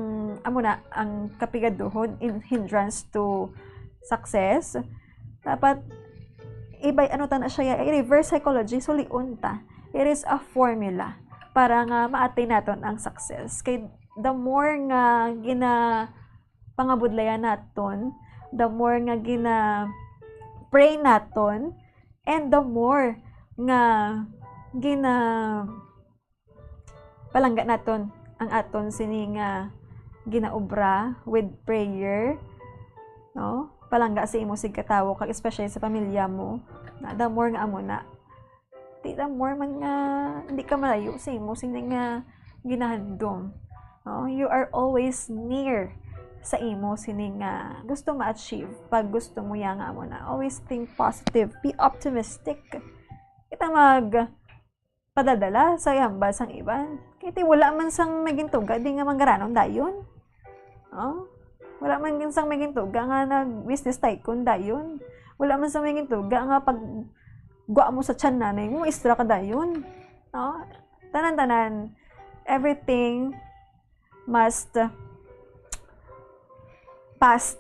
amo na, ang kapigaduhon in hindrance to success, dapat ibay, ano ta na siya, i-reverse psychology, sulion ta. It is a formula para nga ma-attain naton ang success. Kay the more nga gina-, pangabudlayan naton, the more nga gina-pray naton, and the more nga gina-, palangga naton ang aton sini nga ginaobra with prayer, no? Palangga sa imo sig katawo, kag especially sa pamilya mo, na the more nga amo na, di, the more man nga di ka malayo sa imo sini nga ginahandom. No? You are always near sa imo sini nga gusto ma-achieve. Pag gusto mo ya nga amo na, always think positive, be optimistic. Kita mag padadala sa hambal sang iban. Kay ti wala man sang may gintuga, di nga manggaranon dayon. Oh? Wala man gid sang may gintuga nga nag-business tycoon dayon. Wala man sang may gintuga nga pag gwa mo sa tiyan nanay mo, istra ka dayon. No? Tanan-tanan, everything must pass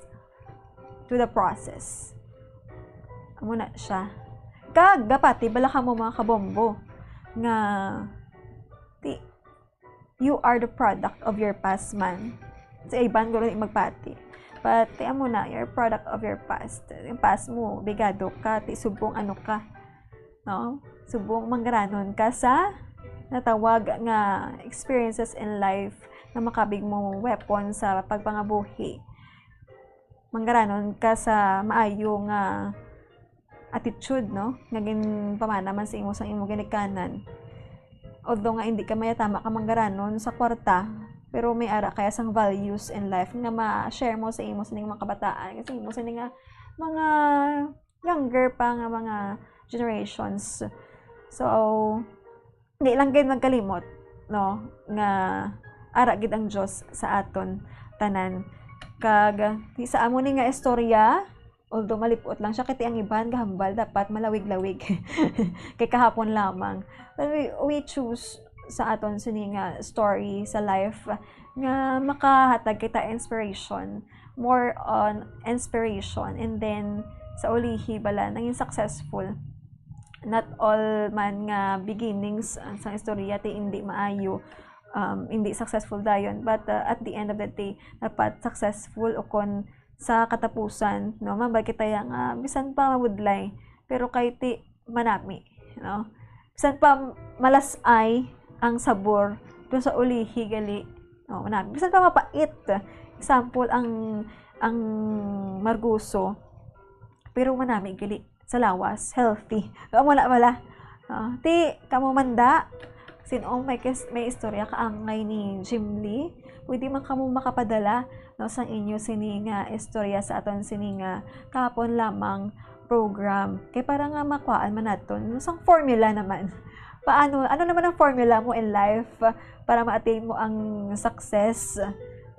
through the process. Amo na siya. Kag gapati bala kamo, mga kabombo, nga ti, you are the product of your past man. Si iban guro ni magpati. But ti amo na, you're product of your past. Yung past mo, bigado ka, ti subong ano ka. No? Subong manggaranon ka sa natawag nga experiences in life nga makabig mo weapon sa pagpangabuhi. Manggaranon ka sa maayo nga attitude, no? Nga ginpamana man sa imo sang imo ginikanan. Although nga hindi ka mayatama ka manggaranon sa kwarta, pero may ara kaya sang values in life nga ma-share mo sa imo sining mga kabataan, sa imo sining nga mga younger pa nga mga generations. So, di lang gid magkalimot, no, nga ara gid ang Dios sa aton tanan. Kag sa amo ni nga istorya, although malipot lang siya, kay ti ang iban gahambal dapat malawig-lawig. Kay kahapon lamang. But we, we choose sa aton sini nga story sa life nga makahatag kita inspiration, more on inspiration, and then sa ulihi bala naging successful. Not all man nga beginnings, ah, sa istorya ti hindi maayo, um, hindi successful dayon, but, uh, at the end of the day, dapat successful o kon sa katapusan, no? Mabay kita ya nga bisan pa mabudlay, pero kay ti manami, no? Bisan pa malas-ay ang sabor, pero sa ulihi gali, no, manami. Bisan pa mapait, example, ang, ang margoso, pero manami gali sa lawas, healthy. Amo na bala. Ah, ti, kamo man da, sin-o may kis-, may istorya kaangay ni Jim Lee, pwede man kamo makapadala, no, sang inyo sini nga istorya sa aton sini nga kahapon lamang program. Kay para nga makuhaan man naton, no, sang formula naman. Paano, ano naman ang formula mo in life para ma-attain mo ang success?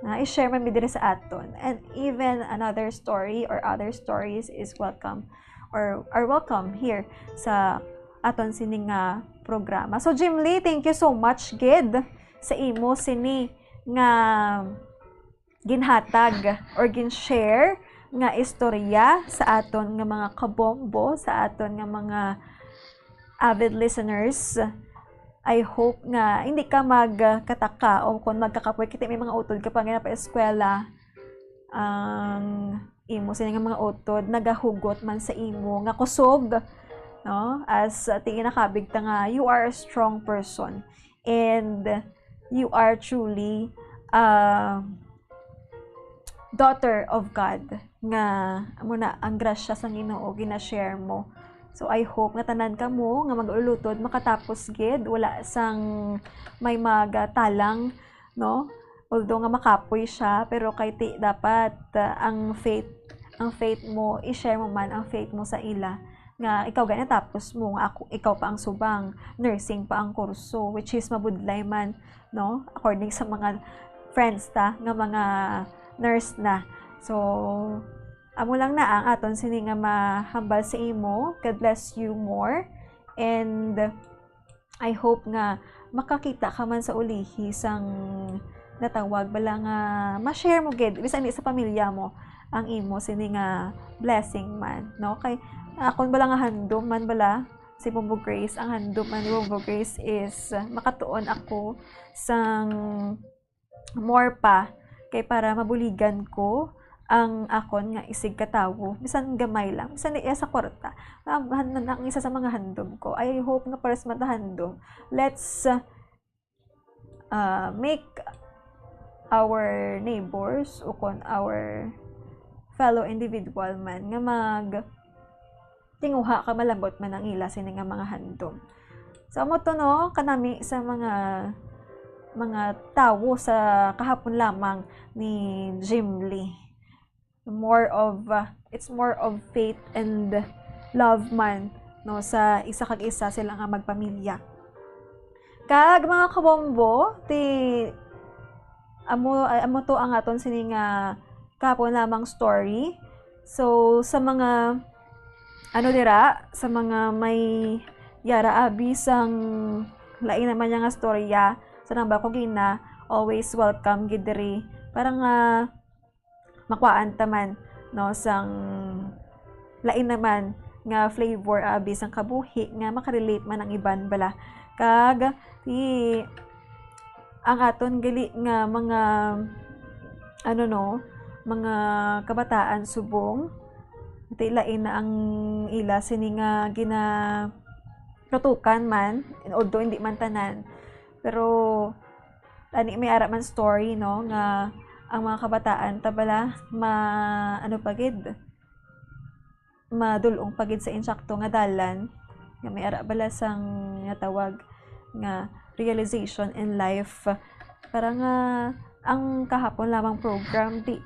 Na i-share man mi diri sa aton. And even another story or other stories is welcome or are welcome here sa aton sini nga programa. So, Jim Lee, thank you so much gid sa imo sini nga ginhatag or gin-share nga istorya sa aton nga mga kabombo, sa aton nga mga avid listeners. I hope nga hindi ka magkataka o kung magkakapoy, kita may mga utod ka pa nga pa-eskwela, ang imo sini nga mga utod nagahugot man sa imo nga kusog, no? As, uh, tingin nakabig ta nga, you are a strong person and you are truly, uh, daughter of God, nga amo na ang grasya sang Ginoo gina-share mo. So, I hope nga tanan kamo nga mag-ulutod makatapos gid, wala sang may magatalang, no? Although nga makapoy siya, pero kay ti dapat, uh, ang faith, ang faith mo, i-share mo man ang faith mo sa ila nga ikaw gani tapos mo nga ako, ikaw pa ang subang, nursing pa ang kurso, which is mabudlay man, no? According sa mga friends ta nga mga nurse na. So, amo lang na ang aton sini nga mahambal sa imo. God bless you more. And I hope nga makakita ka man sa ulihi sang natawag bala nga ma-share mo gid bisan di sa pamilya mo ang imo sini nga blessing man, no? Kay akon bala nga handom man bala si Bobo Grace, ang handom man ni Bobo Grace is, uh, makatuon ako sang more pa kay para mabuligan ko ang akon nga isig ka tawo, bisan gamay lang, bisan di iya sa kwarta. Ang, ang, ang isa sa mga handom ko, I hope nga pares man ta handom. Let's, uh, uh, make our neighbors o kon our fellow individual man nga mag tinguha ka malambot man ang ila sini nga mga handom. So, amo to, no, kanami sa mga, mga tawo sa kahapon lamang ni Jim Lee. More of, uh, it's more of faith and love man, no, sa isa kag isa sila nga magpamilya. Kag mga kabombo, ti amo, amo to ang aton sini nga kahapon lamang story. So, sa mga, ano dira, sa mga may yara abi sang lain naman niya nga storya, sa nang ba ko gina, always welcome gid diri. Para nga makuhaan ta man, no, sang lain naman nga flavor abi sang kabuhi nga makarelate man ang iban bala. Kag ti ang aton gali nga mga, ano, no, mga kabataan subong, ti lain na ang ila sini nga ginatutukan man, although hindi man tanan. Pero, ani, may ara man story, no, nga ang mga kabataan ta bala ma-, ano pa gid, madul-ong pa gid sa insakto nga dalan, nga may ara bala sang natawag nga realization in life. Para nga ang kahapon lamang program, di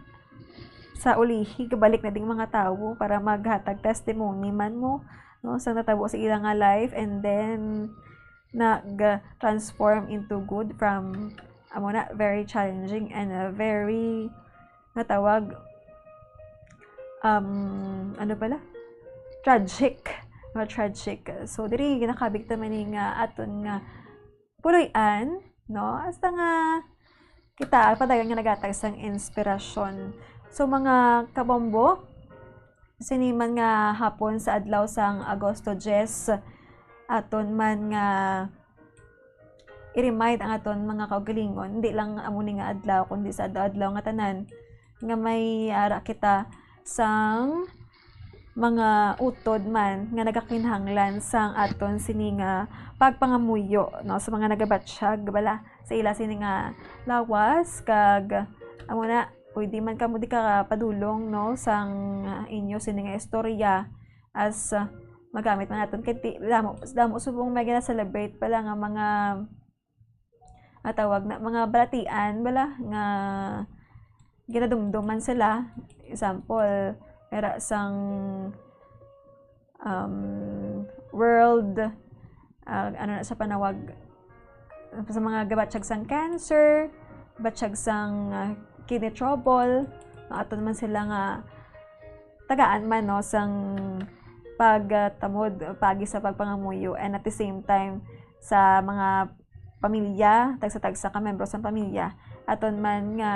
sa ulihi, gabalik na ding mga tawo para maghatag testimony man mo, no, sa natabo sa ila nga life, and then nag-transform into good from, amo na, very challenging and, uh, very, natawag, um, ano pala? Tragic. Mga tragic. So, diri, ginakabig ta man ni nga aton nga puloy-an, no? Hasta nga kita, padayon nga nagatag sang inspirasyon. So, mga kabombo, sini man nga hapon sa adlaw sang Agosto diyes, aton man nga i-remind ang aton mga kaugalingon, hindi lang amo ni nga adlaw, kundi sa adlaw-adlaw nga tanan, nga may ara kita sang mga utod man nga nagakinahanglan sang aton sini nga pagpangamuyo, no, sa mga nagabatyag bala sa ila sini nga lawas, kag amo na, pwede man kamo di ka padulong, no, sang inyo sini nga istorya. as, ah, magamit man naton kay ti-, damo, damo subong may gina-celebrate pala nga mga, ah, tawag na, mga balatian bala nga ginadumduman sila. Example, mera sang, um, world, ah, ano na sa panawag, sa mga gabatyag sang cancer, batyag sang, ah, kidney trouble, aton man sila nga tagaan man, no, sang pagtamod, pagi sa pagpangamuyo, and at the same time, sa mga pamilya, tagsa-tagsa ka membro sang pamilya, aton man nga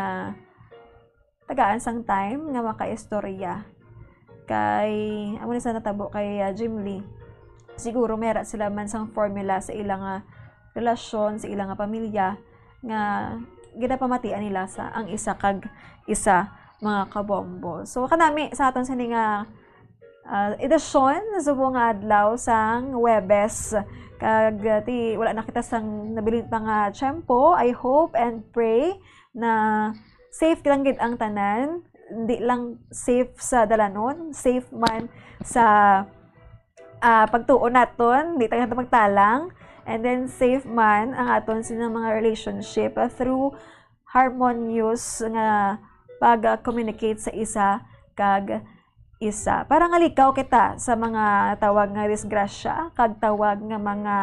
tagaan sang time nga makaistorya. Kay, amo ni sa natabo kay, ah, Jim Lee. Siguro may ara sila man sang formula sa ila nga relasyon, sa ila nga pamilya, nga ginapamatian nila sa ang isa kag isa, mga kabombo. So, kanami sa aton sini nga, ah, edisyon subong nga adlaw sang Huwebes. Kag, ah, ti, wala na kita sang nabilin pa nga tiyempo. I hope and pray na safe lang gid ang tanan. Di lang safe sa dalanon, safe man sa, ah, pagtuon naton, di tayo magtalang. And then safe man ang aton sini nga mga relationship, ah, through harmonious nga pag-communicate sa isa kag isa. Para nga likaw kita sa mga tawag nga disgrasya kag tawag nga mga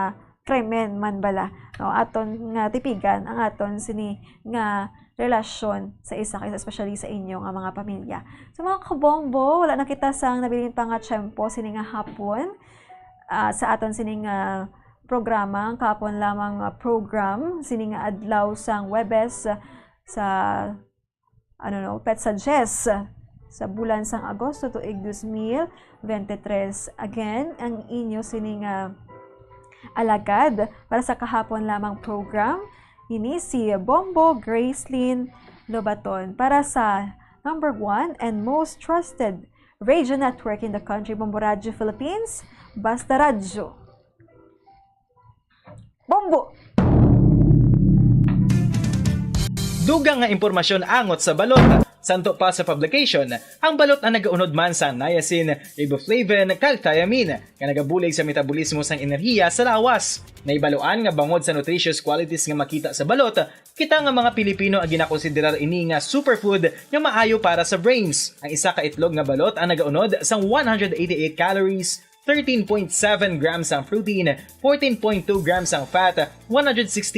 krimen man bala, no? Aton nga tipigan ang aton sini nga relasyon sa isa kag isa, especially sa inyo nga mga pamilya. So, mga kabombo, wala na kita sang nabilin pa nga tiyempo sini nga hapon, ah, sa aton sini nga programa, ang kahapon lamang nga program, sini nga adlaw sang Huwebes, ah, sa, ano, no, Petsa Diyes, sa bulan sang Agosto tuig dos mil veintitrés. Again, ang inyo sini nga alagad para sa kahapon lamang program, ini si Bombo Gracelyn Lobaton para sa number one and most trusted radio network in the country, Bombo Radyo Philippines, Basta Radyo. Bombo! Dugang nga impormasyon angot sa balot. Santo pa sa publication, ang balot ang nagaunod man sa niacin, riboflavin, kag thiamine, nga nagabulig sa metabolismo sang enerhiya sa lawas. Naibaluan nga bangod sa nutritious qualities nga makita sa balot, kita nga mga Pilipino ang ginakonsiderar ini nga superfood nga maayo para sa brains. Ang isa ka itlog nga balot ang nagaunod sang one hundred eighty-eight calories, thirteen point seven grams ang protein, fourteen point two grams ang fat, one hundred sixteen